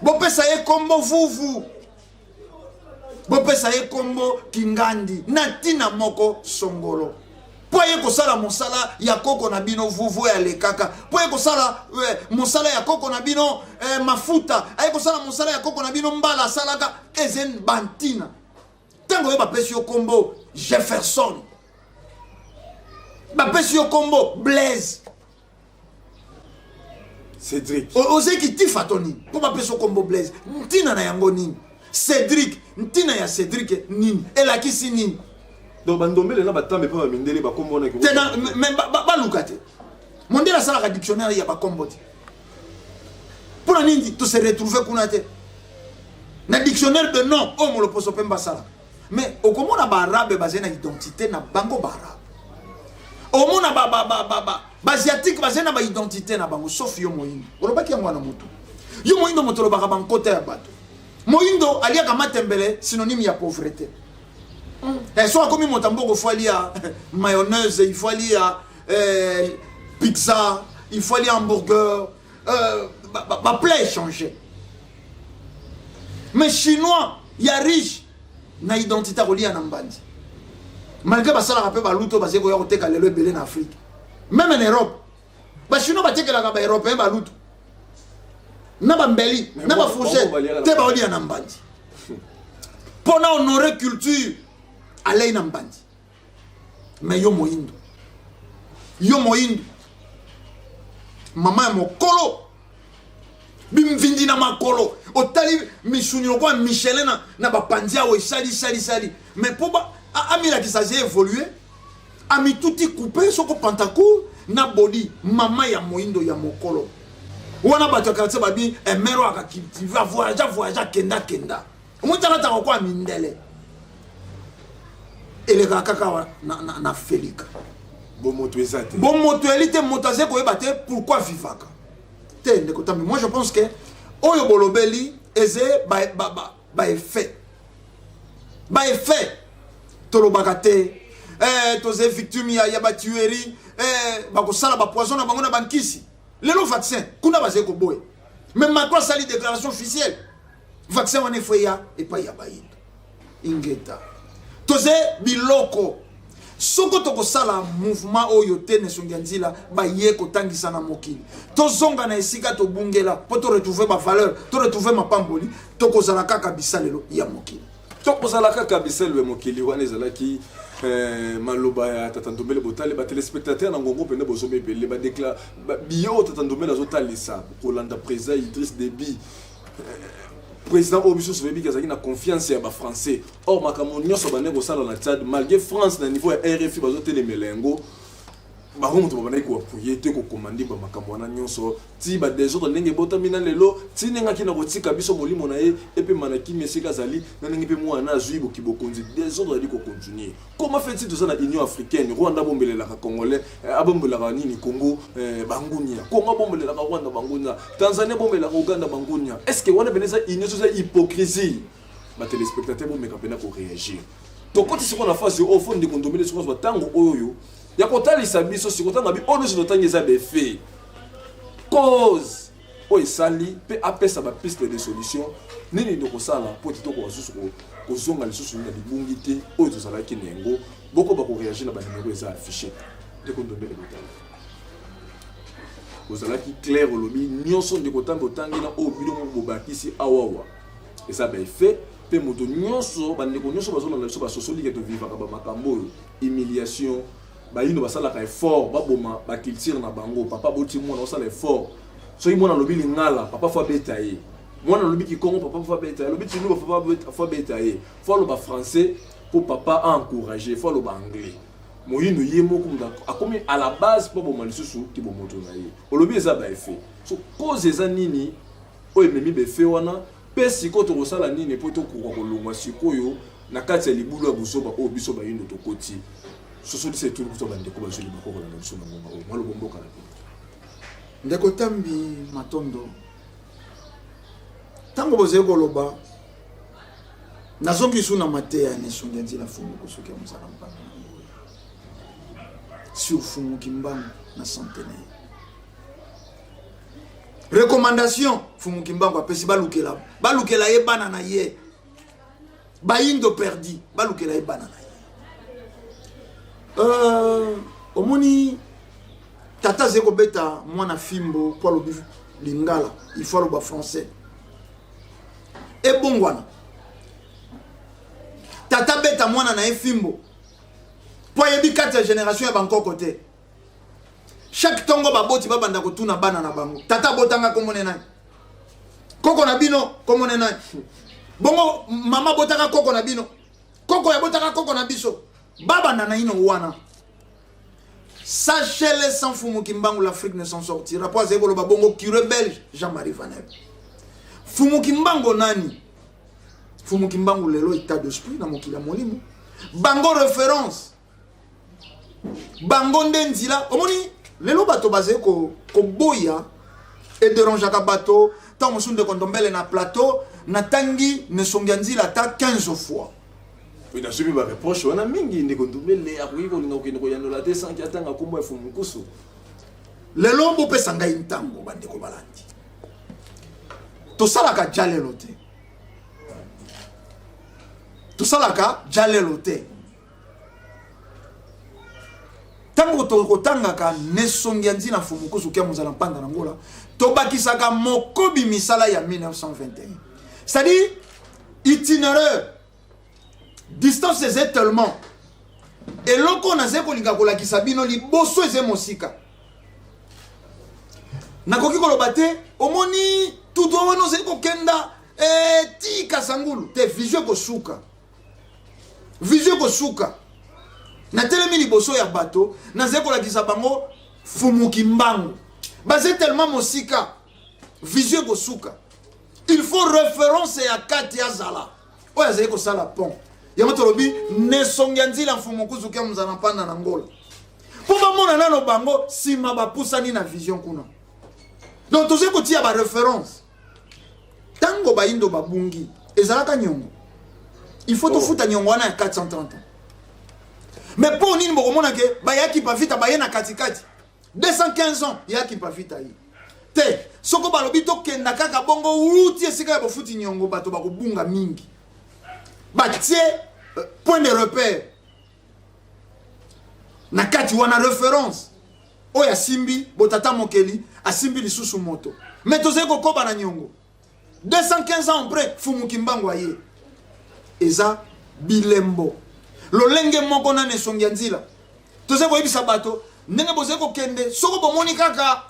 bopesa ye kombo Vuvu, bopesa ye kombo Kingandi na ntina moko songolo, mpo aye kosala mosala ya koko na bino Vuvu oyo alekaka, mpo aye kosala mosala ya koko na bino Mafuta, aye kosala mosala ya koko na bino Mbala asalaka. Eza bantina. Ntango oyo bapesi yo kombo Jefferson, bapesi yo kombo Blaise, Cédric. Ozeki tifa to nini mpo bapesi yo kombo Blaise? Ntina na yango nini? Cédric, ntina ya Cédric nini? Elakisi nini? Donc bandombele na batambe mpe bamindele bakombo wana. Te, mais baluka te. Mondele asalaka dictionnaire ya bakombo te. Mpona nini tose retrouve kuna te na dictionnaire de nom oyo Moloposo mpe basalaka? Mais okomona baarabe bazali na identité na bango, baarabe, omona baasiatique bazali na baidentité na bango, sauf yo moyindo. Olobaki yango wana motu. Yo moyindo, moto olobaka bankota ya bato. Moyindo aliaka matembele, synonyme ya pauvreté. Eh, so akomi moto ya mbongo, faut alia mayonnaise, il faut alia pizza, il faut alia hamburger, baplats échanger. Mais Chinois ya riche na identité, akolia na mbandi, malgré basalaka mpe balutu oyo bazali koya koteka lelo ebele na Afrique, même en Europe. Bachinois batekelaka baEuropéen balutu na bambeli na bafourchette te, baolia na mbandi mpo na honore culture, alei na mbandi. Mais yo moyindo, yo moyindo, mama ya mokolo, bimvindi na makolo, otali misuni lokola Michelin na bapanzi awa, esali sali sali. Mais mpo amilakisa aza évolue, amituti coupe soko pantacourt na bodi. Mama ya moyindo ya mokolo wana, bato ya quartier babi emere oyo akacultive, avoyage, avoyage, akenda kenda, omoni talataka kwa mindele, elekaka kaka na Felika. Bomoto eza te. Bomoto eli te, moto azali koyeba te pourquoi vivaka te. Ndeko Tambi, moi je pense que oyo bolobeli eze baeffet, baeffet tolobaka te. Toza victime ya batuerie, bakosala bapoison na bango na bankisi. Lelo vaccin kuna bazali koboya, mais Macron asali déclaration officielle: vaccin wana efo eya epai ya bayindo. Ingeta, toze biloko. Soko tokosala mouvement oyo te na esongi ya nzila, baye kotangisa na mokili, tozonga na esika tobungela mpo toretrouve bavaleur, toretrouve mapamboli, tokozala kaka bisalelo ya mokili. Tokozala kaka bisalelo ya mokili. Wana ezalaki maloba ya tata Ndombele. Botali batéléspectateur na ngongo mpene, bozomba ebele badekla biyo oyo tata Ndombele azotalisa kolanda président Idriss Déby, président oyo biso toyebiki azalaki na confiance ya bafrançais. Or makambo nyonso bandenge kosala na Tchad, malgré France na niveau ya RFI bazotelemela yango, bango moto babandaki koappuyer te, kokomande bamakambo wana nyonso ti badésordre ndenge ebotami na lelo, ti ndenge aki na kotika biso molimo na ye epema na kimi esika azali, na ndenge mpe mwana azwi boki bokonzi, désordre azali kocontinue. Comment fait-il toza na Union africaine, Rwanda abombelelaka Congolais, abombelaka nini Congo bangunia, Congo abombelelaka Rwanda bangunia, Tanzanie abombelelaka Uganda bangunia? Est ce que wana pene eza union, eza hypocrisie? Batéléspectateur, bomeka mpena koréagir. Tokoti sikoyo na phase oyo fo ndeko Ndombele sikoyo azwa ntango oyo ya kotalisa biso sikoyo. Ntango abi oyo nyonso totangi eza baeffet, cause oyo esali, mpe apesa bapiste de solution nini tokosala mpo ete tokoka lisusu kozonga lisusu na libungi te oyo tozalaki na yango. Boko bakoréagir na banimero eza affiché. Ndeko Ndombele, botala, ozalaki clair, olobi nyonso. Ndeko ntango otangi na oyo bino moko bobakisi awawa, eza baeffet mpe moto nyonso, bandeko nyonso bazolanda biso basosoli ke tovivaka bamakambo oyo, humiliation. Bayino basalaka effort baboma baculture na bango. Papa boti mwana, osala effort, soki mwana alobi lingala, papa faut abeta ye. Mwana alobi kikongo, papa faut abeta ye. Alobi tshiluba, papa faut abeta ye. Faut aloba français mpo papa aencourage, faut aloba anglais. Moyindo ye moko moto akomi à la base mpo aboma lisusu ti bomoto na ye. Olobi eza baeffet, so cause eza nini oyo ememi baeffet wana? Mpe sikoyo tokosala nini mpo tokoka kolongwa sikoyo na kati ya libulu ya bozoba oyo biso bayindo tokoti? Sosolisa etuli kuta bandeko bazwi libako kolanda biso na ngonga oyo. Malobo mboka na bino. Ndeko Tambi, matondo. Ntango bozali koloba, nazongi su na mateya na esongi ya nzela. Fumuku soki ya mosala mpanga na ngoyo sur Fumu Kimbangu na centenaire, recommandation Fumu Kimbangu apesi: balukela ye bana na ye bayindo perdu, balukela ye bana na ye. Omoni tata azali kobeta mwana fimbo mpo alobi lingala, il faut aloba français. Ebongwana, tata beta mwana na ye fimbo mpo ayebi kati ya génération ya bankoko te. Chaque ntongo baboti babanda kotuna bana na bango: tata abotanga komone nani? Koko na bino komone nani? Bongo mama abotaka koko na bino, koko yabotaka koko na biso. Babanda na ino wana. Sachez-le, sans Fumu Kimbangu, l'Afrique ne s'en sortira. Po azali koloba bongo curé belge Jean-Marie Vanel. Fumu Kimbangu nani? Fumu Kimbangu lelo état d'esprit na mokili ya molimo. Bango référence. Bango nde nzila. Omoni lelo bato bazali koboya, ederangeaka bato. Ntango mosusu ndeko Ndombele na plateau, natangi nesongi ya nzila ata 15 fois. Oui, nazwi mpe bareproche wana mingi. Ndeko Ndombele akoki kolinga kokende koyanola te sanki atanga nkombo ya Fumu Nkusu. Lelo bopesa ngai ntango, bandeko balandi, tosalaka jalelo te, tosalaka jalelo te. Ntango tokotangaka nesongi ya nzina Mfumu Nkusu kia mozala mpanda na Ngola, tobakisaka mokobi misala ya 1921, c'est-à-dire itinéraire, distance eza tellement. Eloko nazali kolinga kolakisa bino liboso eza mosika, nakoki koloba te. Omoni tutu wana ozali kokenda ti Kasangulu te, vision ekosuka, vision ekosuka. Natelemi liboso ya bato, nazali kolakisa bango Fumu Kimbangu, baza tellement mosika, vision ekosuka. Il faut référence ya kati azala oyo azali kosala pont. Yango tolobi nesongi ya nzila Mfumu Nkusu kia mozala mpanda na Ngola, mpo bamona nano bango, nsima bapusani na vision kuna. Donc tozali kotia baréférence. Ntango bayindo babungi, ezalaka niongo, il faut tofuta niongo wana ya 430 ans. Mais mpo nini bokomona ke bayaki pavita baye na katikati 215 ans yaki pavita ye te? Soko balobi tokenda kaka bongo wuti esika ya bofuti niongo, bato bakobunga mingi. Batie point de repère na kati wana, référence oyo asimbi botata mokeli, asimbi lisusu moto. Mais tozali kokoba na niongo 215 ans après Fumu Kimbangu aye, eza bilembo lolenge moko nani esongi ya nzila. Tozali koyebisa bato ndenge bozali kokende, soko bomoni kaka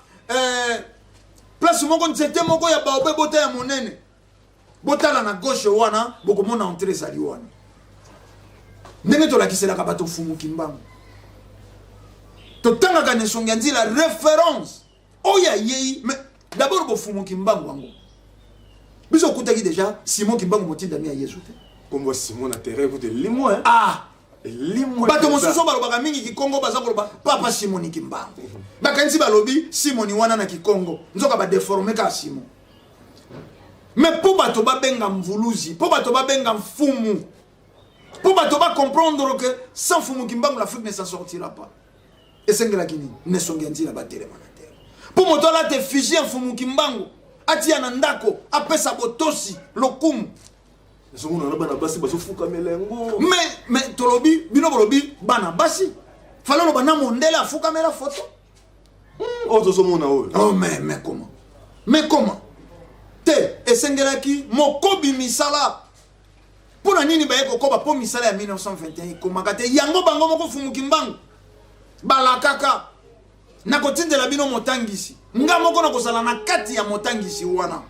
place moko, nzete moko ya baobe bota ya monene, botala na gauche wana, bokomona entrée ezali wana. Ndenge tolakiselaka bato Fumu Kimbangu, totangaka na esongi ya nzila référence oyo ayei. Mais d'abord bofumu Kimbangu yango, biso okutaki déjà Simon Kimbangu motindami ya Yesu te. Kombo Simon na terrain kutu elimwa. Ah. Elimwa. Bato mosusu balobaka mingi kikongo, baza koloba papa Simoni Kimbangu, bakanisi balobi Simoni wana na kikongo, nzoka badéforme kaka Simon. Mais mpo bato babenga mvuluzi, mpo bato babenga mfumu, mpo bato bacomprendre que sans Fumu Kimbangu, l'Afrique ne s'en sortira pas, esengelaki nini? Nesongi ya nzila batelema na terre mpo moto alata effigie ya Mfumu Kimbangu, atia na ndako, apesa botosi lokumu. Nazomona na bana basi bazofukamela yango. Mais tolobi, bino bolobi bana basi, fale oloba na mondele afukamela foto. Oyo tozomona oyo. Oh, mais comment, mais comment te? Esengelaki mokobi misala. Mpo na nini baye kokoba? Mpo misala ya 1921 ekomaka te. Yango bango moko Fumu Kimbangu balakaka: nakotindela bino motangisi, nga moko nakozala na kati ya motangisi wana,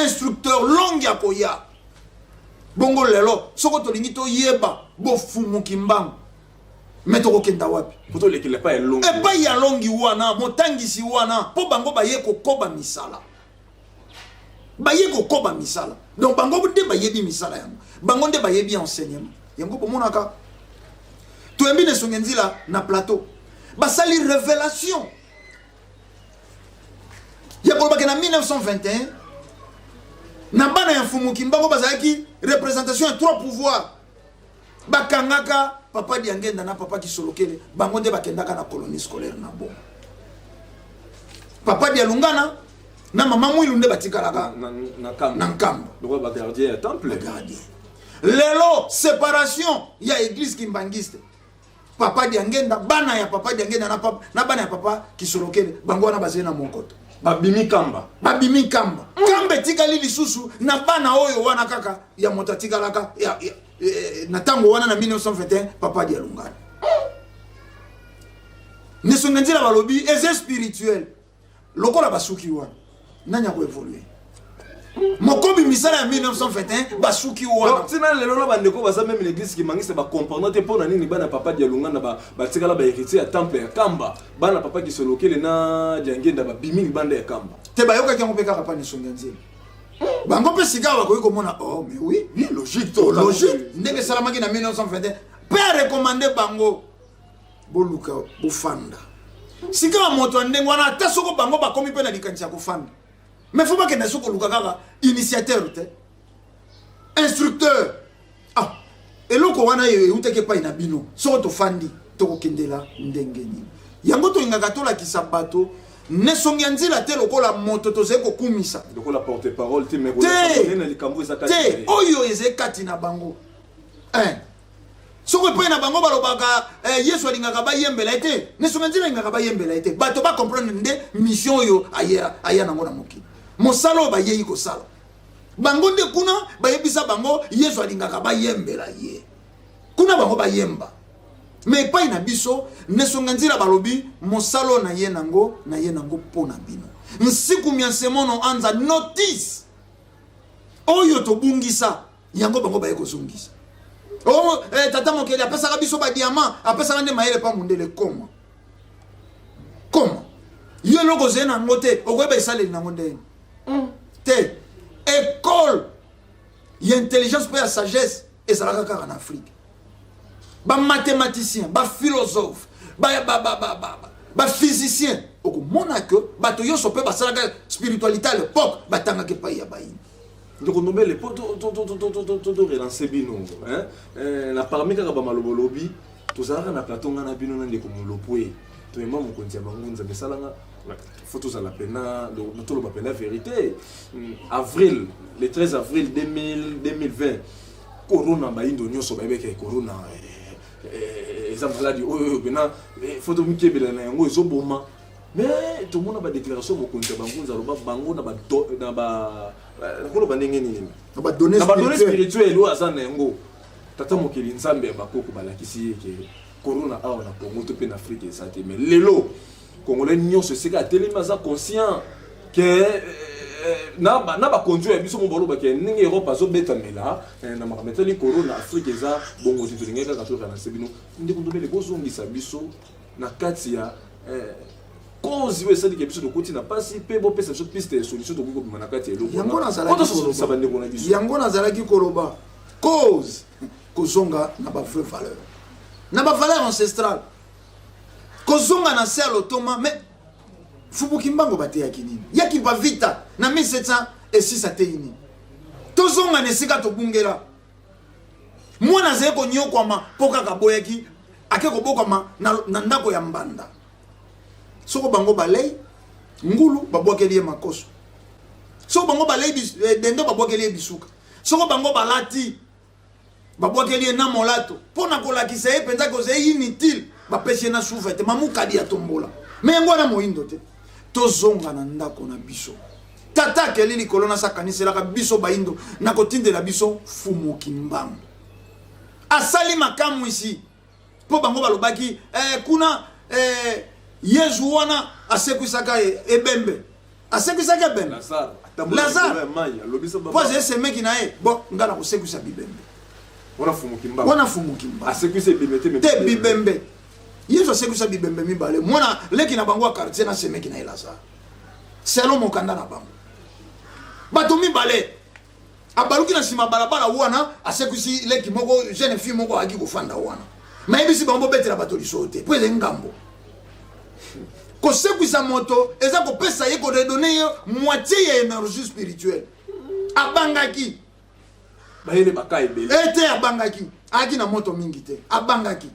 instructeur longi akoya. Bongo lelo soko tolingi toyeba bofumu Kimbangu, me tokokenda wapi? Po tolekela epai ya longi. Epai ya longi wana, motangisi wana, mpo bango baye kokoba misala, baye kokoba misala. Donc bango nde bayebi misala yango, bango nde bayebi enseignement yango. Bomonaka toyambi na esonge nzila na plateau, basali révélation ya kolobaki na 1921 na bana ya Mfumu Kimbangu bazalaki représentation ya trois pouvoirs. Bakangaka papa Diangenda na papa Kisolokele, bango nde bakendaka na colonie scolaire na Boma. Papa Dialungana na mama Mwilu nde batikalaka na na Nkamba. Lokola bagardien ya temple. Gardien. Lelo séparation ya église kimbangiste, papa Diangenda, bana ya papa Diangenda na bana ya papa Kisolokele, bango wana bazali na monkoto. Babimi Kamba. Babimi Kamba. Kamba etikali lisusu na bana oyo wana kaka ya moto atikalaka na ntango wana na 1921, papa Dialungana. Nesonga nzela balobi eza spirituel. Lokola basuki wana, nani akoévolue? Mokobi misala ya 1921 basuki wana. Donc ntina lelo na bandeko baza même l'église kimbangiste bacomprendre te mpo na nini bana papa Dialungana batikala bahéritier ya temple ya Kamba, bana papa Kisolokele na Diangenda babimi libanda ya Kamba. Te, bayokaki yango mpe kaka pa nesongi ya nzela. Bango mpe sika bakoki komona: oh mais oui. Oui, logique. To logique ndenge esalamaki na 1921 mpe arekomande bango boluka bofanda. Sika moto ya ndenge wana, ata soko bango bakomi mpe na likanisi ya kofanda, mais faut bakenda so koluka kaka initiateur te, instructeur. Ah. Eloko wana eutaki epai na bino. Soko tofandi, tokokendela ndenge nini? Yango tolingaka tolakisa bato nesongi ya nzila te lokola moto tozali kokumisa. Lokola porte-parole te, mais te, na likambo eza kati te, oyo ezali kati na bango. Soko epai na bango balobaka Yesu alingaka bayembela ye te, nesongi ya nzila alingaka bayembela ye te. Bato ba comprendre nde mission oyo aya nango na mokili. Mosala oyo bayei kosala. Bango nde kuna bayebisa bango Yesu alingaka bayembela ye. Kuna bango bayemba. Mais epai na biso nesonga nzila balobi mosalo na ye nango na ye nango mpo na bino. Nsiku mya nsemono anza notice oyo tobungisa yango bango baye kozongisa. Oh, tata mokeli apesaka biso ba diamant, apesaka nde mayele pa mundele koma. Koma. Yo eloko ozali nango te, okoyeba esaleli nango ndenge. Te. École ya intelligence pe ya sagesse ezalaka kaka na Afrique. Ba mathématiciens, ba philosophes, ba physiciens, okomona que bato nyonso pe basalaka spiritualité à l'époque, batangaka epai ya bayini. Ndeko Ndombele, po to relancer bino, hein? Na parmi kaka ba malobolobi, tozalaka na plateau nga na bino na ndeko Mulopwe. Toyemba mokonzi ya bango Nzambe esalanga, faut tozala pena, toloba pena vérité. Avril, le 13 avril 2020, corona bayindo nyonso bayebeke corona, eza maladi oyo pena, faut tomikebela na yango ezoboma. Mais tomona ba déclaration mokonzi ya bango nzalo ba bango na ba do, na ba, nakoloba ndenge nini? Na ba données Na ba données spirituelles. spirituelles oyo aza na yango. Tata mokili Nzambe ya bakoko balakisi ye ke corona awa na Congo to pe na Afrique eza te. Mais lelo Congolais nyonso esika atelemi aza conscient ke na ba konzi ya biso mo baloba ke ndenge Europe azobetamela na makambo etali corona, Afrique eza bongo te. Tolingi kaka toyoka na se bino ndeko Ndombele bozongisa biso na kati ya cause oyo esaliki biso tokoti na pasi pe bopesa biso piste ya solution tokoki kobima na kati ya eloko Yango wana. nazalaki Po tosolisa koloba. bandeko na biso. Yango nazalaki koloba cause kozonga na ba vraie valeur, na ba valeur ancestrale, kozonga na se ya lotoma. Mais Fubuki Mbango bateyaki nini? Yaki ba vita na 1706 ateyi nini? Tozonga na esika tobungela. Mwana azali konyokwama mpo kaka aboyaki ake kobokwama na ndako ya mbanda. Soko bango balei ngulu babwakeli ye makoso, soko bango balei dendo babwakeli ye bisuka, soko bango balati babwakeli ye na molato mpo na kolakisa ye mpenza kozali inutile, bapesi ye na sous-vêtement mamukadi ya tombola. Me yango wana moyindo te. Tozonga na ndako na biso. Tata akeli likolo na sakaniselaka biso bayindo na kotindela biso Fumu Kimbangu. Asali makamwisi mpo bango balobaki kuna Yezu wana asekwisaka ye ebembe. Asekwisaka ebembe. Lazare, atambolaki Lazare. likolo ya mai, alobisa ba- Mpo azali semeki na ye. Bon, nga na kosekwisa bibembe. Wana Fumu Kimbangu. Wana Fumu Kimbangu. Asekwisa ebembe te, mais Te, bibembe. bibembe. Yesu asekwisa bibembe mibale. Mwana leki na bango ya quartier na semeki na ye Lazare. Selon mokanda na bango. Bato mibale abaluki na nsima balabala wana asekwisi leki moko, jeune fille moko ayaki kofanda wana. Mayebisi bango bobetela bato lisolo te, po ezali ngambo. Kosekwisa moto eza kopesa ye, koredonner ye moitié ya énergie spirituelle. Abangaki. Bayele baka ebele. Ete abangaki, ayaki na moto mingi te, abangaki.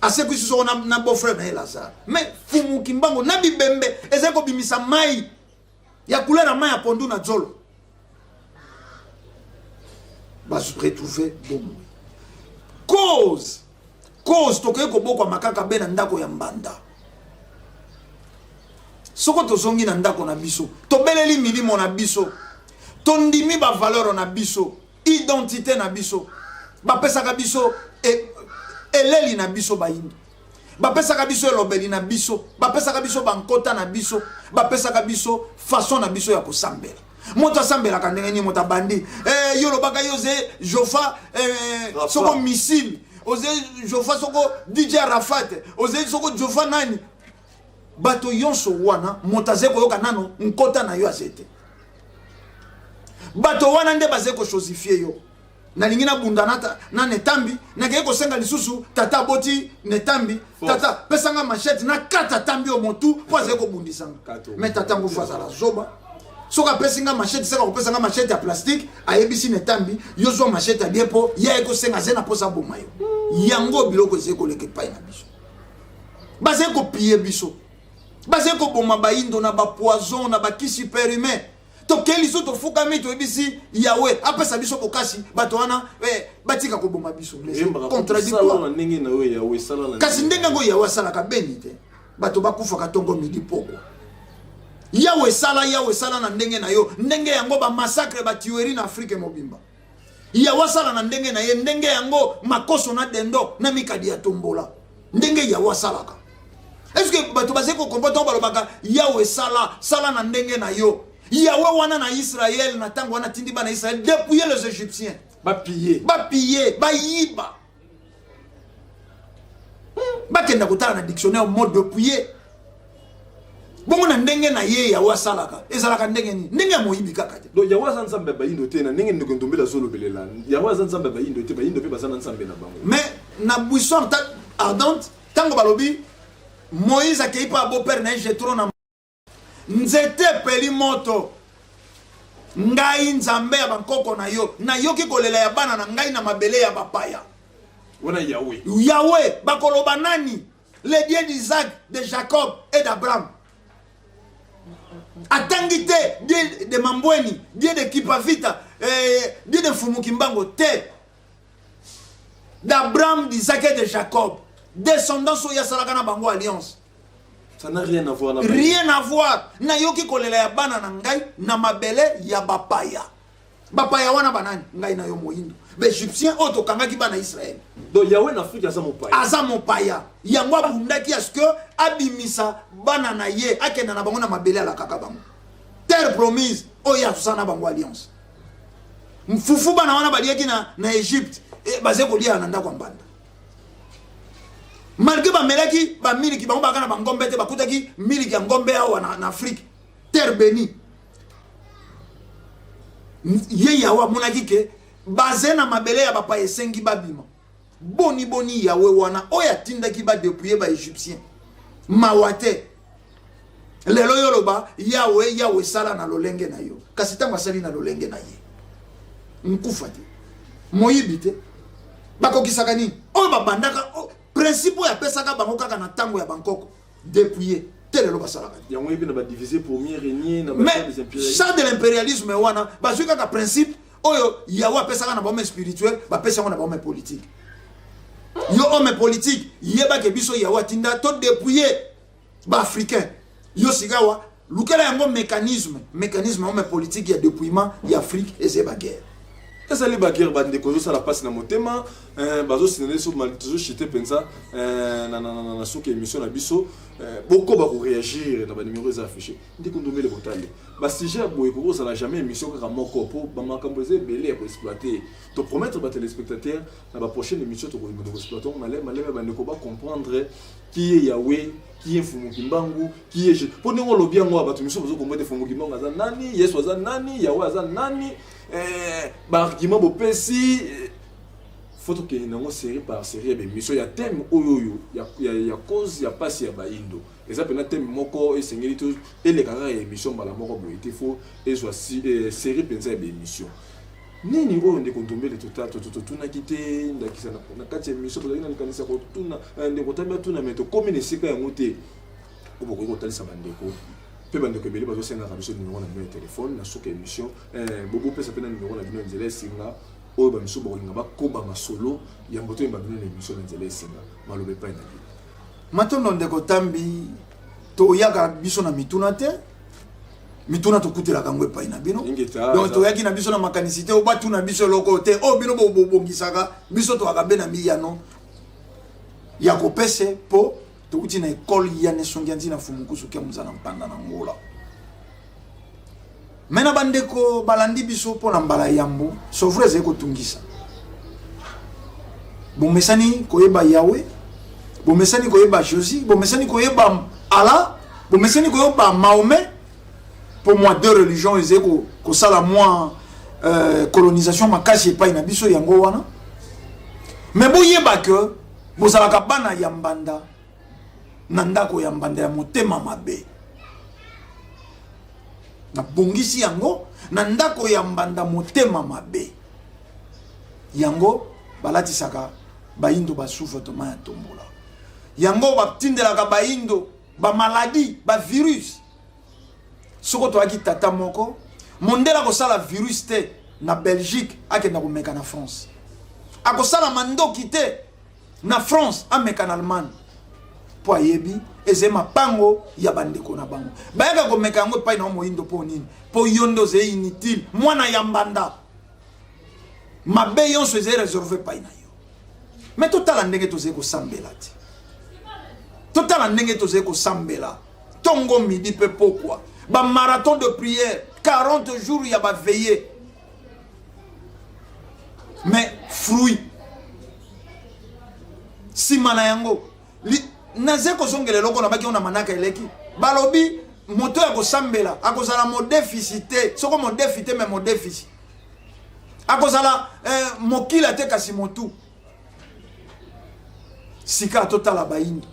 Asekwisi soko na beau-frère na ye Lazare. Mais Fumu Kimbangu na bibembe ezali kobimisa mai ya couleur ya mai ya pondu na zolo. Ba retrouver bomoi. Cause, cause tokoki kobokwama kaka be na ndako ya mbanda. Soko tozongi na ndako na biso, tobeleli milimo na biso, tondimi ba valeur na biso, identité na biso, bapesaka biso eleli na biso bayindo, bapesaka biso elobeli na biso, bapesaka biso bankota na biso, bapesaka biso façon na biso ya kosambela. Moto asambelaka ndenge nini? Moto abandi, yo lobaka yo ze Jofa, Rafa. soko missile, oze Jofa soko DJ Arafat, oze soko Jofa nani. Bato yonso wana moto aze koyoka nano nkota na yo aze te. Bato wana nde baze kochosifie yo. Nalingi nabunda na Netambi, nakei kosenga lisusu tata aboti Netambi, Force. tata pesanga machette na kata tambi yo motu po azali kobundisanga. Kato. Mais tata ngufu azala zoba. Soki apesi nga machete, seka kopesa nga machete ya plastique, ayebisi na etambi yo zwa machete ya bien mpo ye aye kosenga ze na mposa aboma yo. Yango biloko ezali koleka epai na biso, bazali kopie biso, bazali koboma bayindo na bapoison na bakisi perime. Tokei liso, tofukami, toyebisi Yawe apesa biso bokasi, bato wana batika koboma biso. Contradictoire ndenge na yo Yawe sala na kasi ndenge yango Yawe asalaka beni te, bato bakufaka ntongo, midi, pokwa. Yawe esala, Yawe esala na ndenge na yo. Ndenge yango bamassacre, batuerie na Afrike mobimba, Yawe asala na ndenge na ye. Ndenge yango makoso na dendo na mikadi ya tombola, ndenge Yawe asalaka. Est-ce bato bazali kocomprendre ntango balobaka Yawe sala, sala na ndenge na yo? Yawe wana na Israel, na ntango wana atindi bana Israel dépouiller les Égyptiens, bapille, bapille, bayiba. Bakenda kotala na dictionnaire mot dépouiller. Bongo na ndenge na ye Yawe asalaka ezalaka ndenge nini? Ndenge ya moyibi kaka te. Donc Yawe aza nzambe ya bayindo te? Na ndenge ndeko Ndombele azolobelela, Yawe aza nzambe ya bayindo te, bayindo mpe baza na nzambe na bango. Mais na buisson ardente, ntango balobi Moïse akei mpo ya beau-père na ye Jetro na nzete epeli moto, ngai nzambe ya bankoko na yo, nayoki kolela ya bana na ngai na mabele ya bapaya. Wana Yawe. Yawe bakoloba nani? Le Dieu d'Isaac, de Jacob et d'Abraham. Atangi te Dieu de Mambweni, Dieu de Kipavita, Dieu de Mfumu Kimbango te, d'Abraham, d'Isaac et de Jacob, descendance oyo asalaka na bango alliance. Ça n'a rien à voir na Rien à voir. Nayoki kolela ya bana na ngai na mabele ya bapaya. Bapaya wana banani? Ngai na yo moyindo, baégyptien oyo tokangaki bana Israele. Donc Yawe na Afrique aza mopaya? Aza mopaya. Yango abundaki à ce que abimisa bana na ye, akenda na bango na mabele alakaka bango, terre promise oyo azosala na bango alliance. Mfufu bana wana baliaki na Egypte, bazali kolia na ndako ya mbanda malgré bamelaki bamiliki. Bango baka na bangombe te, bakutaki miliki ya ngombe awa na Afrique, terre bénie. Ye Yawe amonaki ke baze na mabele ya bapaya, esengi babima. Boni boni Yawe wana oyo atindaki badépouiller baégyptien, mawa te? Lelo yo oloba Yawe, Yawe esala na lolenge na yo, kasi ntango asali na lolenge na ye, nkufa te, moyibi te, bakokisaka nini oyo babandaka? Principe oyo apesaka bango kaka na ntango ya bankoko, dépouiller te, lelo basalaka te. Yango yebi na badivise pour mieux régner na mais charte de l'impérialisme wana, bazwi kaka principe oyo Yawe apesaka na bahomme spirituel, bapesi yango na bahomme politique. Yo homme politique, yebake biso Yawe atinda to dépouiller baafricain. Yo sikawa lukela yango mécanisme, mécanisme homme politique ya dépouillement ya Afrique eza baguerre. Ezali baguerre. Bandeko, ezosala mpasi na motema, bazosinale so tozochite mpenza na soki émission na biso. Bokoba koréagir na banimero eza affiché. Ndeko Ndombele, botale basujet ya boye kokozala jamais émission kaka moko, mpo bamakambo eza ebele ya koexploite. Topromettre batéléspectateur na baprochaine émission tokolinga koexploite yango maleme maleme, bandeko bacomprendre qui est Yahweh, qui est Mfumu Kimbangu, qui est, mpo ndenge olobi yango, bato misusu bazokombo te Mfumu Kimbangu aza nani, Yesu aza nani, Yahweh aza nani. Baargument bopesi, faut tokende nango série par série ya bémission ya thème oyo ya cause ya pasi ya bayindo. Eza mpena thème moko esengeli to eleka kaka ya émission mbala moko boye te, faut ezwa série mpenza ya baémission. Nini oyo ndeko Ndombele totunaki te? Ndakisa na kati ya émission tozalaki na likanisi ya kotuna, ndeko Tambi atuna, mais tokómi na esika yango te. Oyo bokoki kotalisa bandeko mpe bandeko ebele bazosengaka biso nimero na bino ya telefone. Na suka émission bobopesa mpe na nimero na bino ya nzela esinga oyo bamisusu bakolinga bakoba masolo yambo toyemba bino na émission na nzela esinga. Maloba epai na bino. Matondo, ndeko Tambi. Toyaka biso na mituna te, mituna tokutelaka yango epai na bino. Donc toyaki na biso na makanisi te oyo batuna biso eloko te. Oyo bino bobongisaka biso, toyaka be na miyano ya kopese, mpo touti na ekole ya nesongi ya ntina Fumukusu kia mozala mpanda na Ngola. Me na bandeko balandi biso mpo na mbala yambo, sovre ezali kotungisa. Bomesani koyeba Yawe, bomesani koyeba Josi, bomesani koyeba Allah, bomesani koyeba Mahomet. Mpo mwa deux religions ezali kosala mwa colonisation makasi epai na biso, yango wana. Me boyeba ke bozalaka bana ya mbanda na ndako ya mbanda ya motema mabe. Nabongisi yango na ndako ya mbanda motema mabe. Yango balatisaka bayindo ba sous-vêtements ya tombola. Yango batindelaka bayindo ba maladie, ba virus. Soko toyaki tata moko, mondele akosala virus te na Belgique akenda komeka na France. Akosala mandoki te na France ameka na Allemagne. Mpo ayebi eze mapango ya bandeko na bango. Bayaka komeka yango epai na yo moyindo mpo nini? Mpo yo nde oze inutile, mwana ya mbanda. Mabe yonso eze réservé epai na yo. Mais totala ndenge tozali kosambela te. Totala ndenge tozali kosambela tongo midi mpe pokwa. Ba marathon de prière 40 jours ya ba veillée. Mais fruit nsima na yango naze kozongela eloko na baki na manaka eleki balobi moto ya kosambela akozala modefisi te soko modefi te me modefisi akozala eh, mokila te kasi motu sika totala bayindo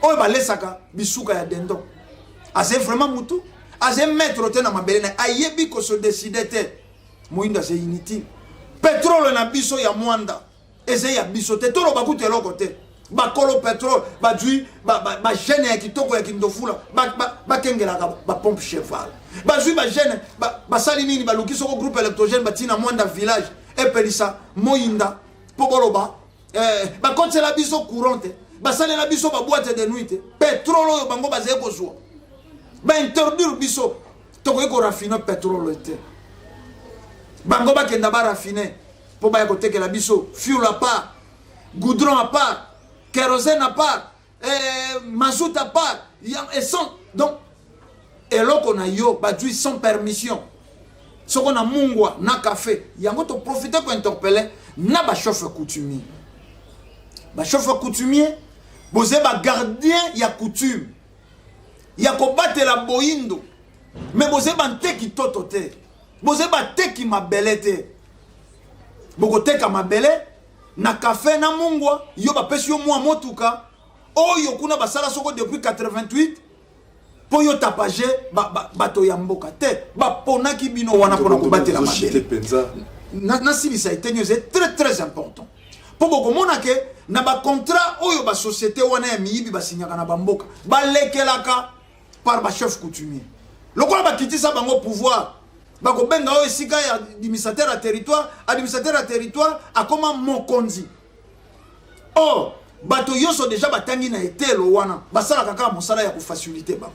oyo balesaka bisuka ya dendon aze vraiment mutu aze maître te na mabele na ayebi ko se décider te moyindo aze inutile petrole na biso ya mwanda eze ya biso te toloba kutu eloko te bakolo petrole bazwi bagene ya kitoko ya kindofula bakengelaka bapompe cheval bazwi bagene basali nini baluki soko groupe électrogène batina mwanda village epelisa moyinda mpo boloba eh, bakotisela biso courant te basalela biso baboite de nuit te petrole oyo bango bazali kozwa bainterdire biso tokoki korafine petrole te bango bakenda barafine mpo baya kotekela biso fuel à part goudron à part kérosène à part eh, mazout à part essence donc eloko na yo bazwi sans permission soko na mungwa na café yango toprofite kointerpele na bachauffeur coutumier bachauffeur coutumier boze bagardien ya coutume ya kobatela boyindo me boze banteki toto te boze bateki mabele te bokoteka mabele na kafe na mungwa yo bapesi yo mwa motuka oyo kuna basala soko depuis 88 mpo yo tapage bato ya mboka te baponaki bino wana mpona kobatela mabele nasilisa eteni oyo très très important mpo bokomona ke na bacontrat oyo basociété wana ya miyibi basinyaka na bamboka balekelaka par bachef coutumier lokola bakitisa bango pouvoir bakobenga oyo esika ya administrateur ya territoire administrateur ya territoire akoma mokonzi or bato nyonso deja batangi na etelo wana basalaka kaka mosala ya kofacilite bango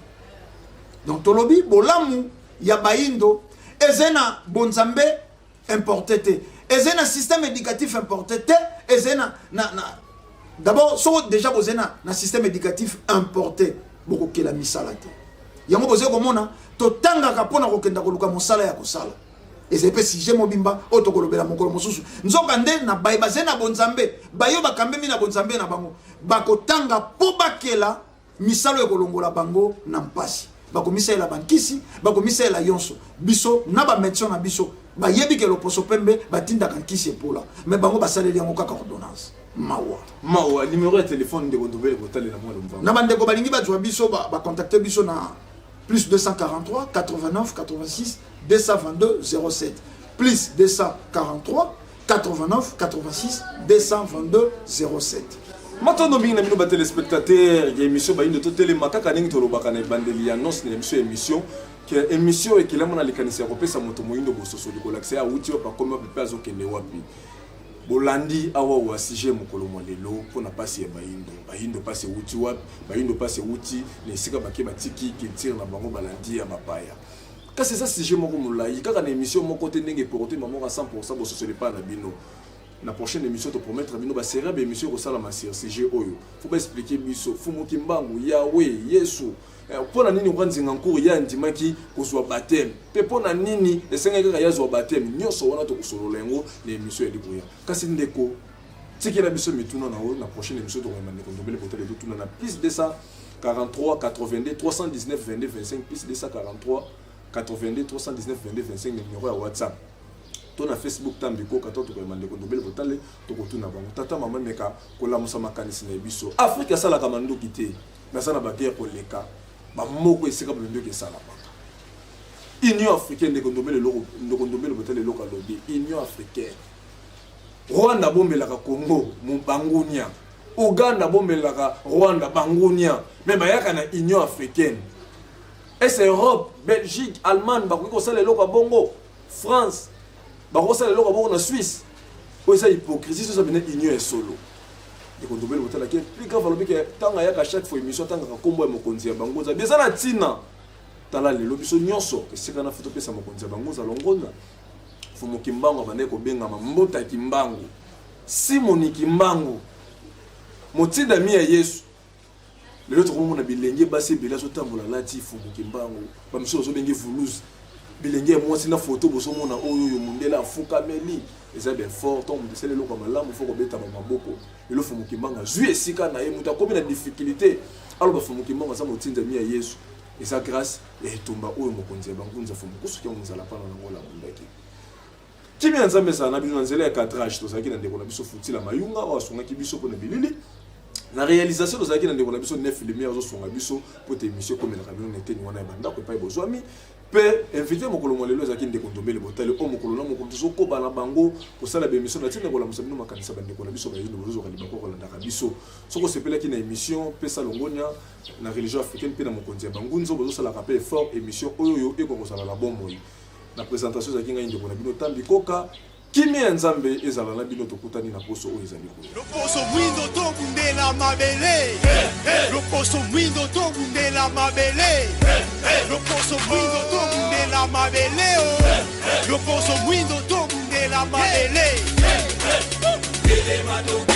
donc tolobi bolamu ya bayindo eza na bonzambe importe te eza na système éducatif importe te eza na, na, na d'abord soko déjà boza na, na système éducatif importe bokokela misala te yango bozali komona totangaka mpo na kokenda koluka mosala ya kosala ezali mpe sujet mobimba oyo tokolobela mokolo mosusu nzoka nde na baye bazali na bonzambe bayo bakambemi na bonzambe na bango bakotanga mpo bakela misala oyo ekolongola bango na mpasi bakomisalela bankisi bakomisalela yonso biso na bamédecin na biso bayebi ke loposo pembe batindaka nkisi epola me bango basaleli yango kaka ordonnance mawa mawa numero ya telefone ndeko ndobele kotalela mwa lombango na bandeko balingi bazwa biso bacontacte biso na plus 243 89 86 222 07 plus 243 89 86 222 07 matondo mingi na bino batelespectateur ya émission bayindo totelema kaka ndenge tolobaka na ebandeli ya annonce na biso ya émission ke émission ekelama na likanisi ya kopesa moto moyindo bososoli kolakisa ye awuti wapi akomi wapi mpe azokende wapi bolandi awa wa sujet mokolo mwa lelo mpo na mpasi ya bayindo bayindo mpasi ewuti wapi bayindo mpasi ewuti na esika bake batiki culture na bango balandi ya bapaya kasi eza sujet moko molai kaka na émission moko te ndenge eporte mamoko ya 100 bososoli epai na bino na prochaine émission topromettre bino baserie ya baémission ekosalama sur sujet oyo fo baexplike biso fumu kimbangu yawe yesu eh, mpo na nini roi nzinga nkuku ye andimaki kozwa bateme mpe mpo na nini esengaki kaka ye azwa bateme nyonso wana tokosolola yango na émission ya likoya kasi ndeko tikela biso mituna na oyo na prochaine émission tokoyamba ndeko ndombele botale totuna na plus 243 82 319 22 25 plus 243 82 319 22 25 na numéro ya whatsapp to na facebook tambi koka to tokoyamba ndeko ndombele botale tokotuna bango tata mama meka kolamusa makanisi na biso afrika asalaka manduki te naza na baguerre koleka bamoko esika minduki esalamaka. Union africaine, ndeko Ndombele, eloko ndeko Ndombele botala eloko alobi. Union africaine, Rwanda abombelaka Congo bangunia, Uganda abombelaka Rwanda bangunia, mais bayaka na Union africaine. Ese Europe, Belgique, Allemagne bakoki kosala eloko ya bongo? France bakosala eloko ya bongo na Suisse? Oyo eza hypocrisie. Soza bene union ya solo. Ndeko Ndombele botalaki, plus grave, alobi ke ntango ayaka chaque fois émission, atangaka nkombo ya mokonzi ya bango nzabi. Eza na ntina. Tala lelo biso nyonso esika na fo topesa mokonzi ya bango zalongona. Fumu Kimbangu abandaki kobengama Mbota Kimbangu, Simoni Kimbangu, motindami ya Yesu. Lelo tokomona bilenge basi ebele azotambola alati Fumu Kimbangu, bamisusu bazobenge vuluzi, bilenge ya mwasi na foto bozomona oyo oyo mondele afukameli. Eza bien fort. Ntango moto esali eloko ya malamu, fo kobetama maboko. Lelo Fumu Kimbangu azwi esika na ye. Moto akomi na difficulté aloba Fumu Kimbangu aza motindami ya Yesu. Eza grâce ya etumba oyo mokonzi ya bangunza Fumu Kusuki yango nzala mpana nango olabundaki. Kimia ya Nzambe ezala na bino. Na nzela ya cadrage, tozalaki na ndeko na biso Futila Mayunga oyo asungaki biso mpona bilili. Na réalisation, tozalaki na ndeko na biso Nef Lumière, azosunga biso mpo te émission ekomelaka bino na eteni wana ya bandako epai bozwami. Mpe invité mokolo mwa lelo ezalaki ndeko Ndombele Botali, oyo mokolo na mokolo tozokoba na bango kosala baémission na ntina kolamusa bino makanisa. Bandeko na biso bayindo, bozozwaka libaku kolandaka biso. Soki osepelaki na émission, pesa longonia na religion africaine mpe na mokonzi ya bangunzo. Bozosalaka mpe effort, émission oyo oyo ekoka kozala na bomoi. Na présentation, ezalaki ngai ndeko na bino Tambi Koka. Kimia ya Nzambe ezala na bino. Tokutani na poso oyo ezali koya. Loposo mwindo, tobundela mabele. Loposo mwindo, tobundela mabele. Loposo mwindo, tobundela mabele o. Loposo mwindo, tobundela mabele. Telema.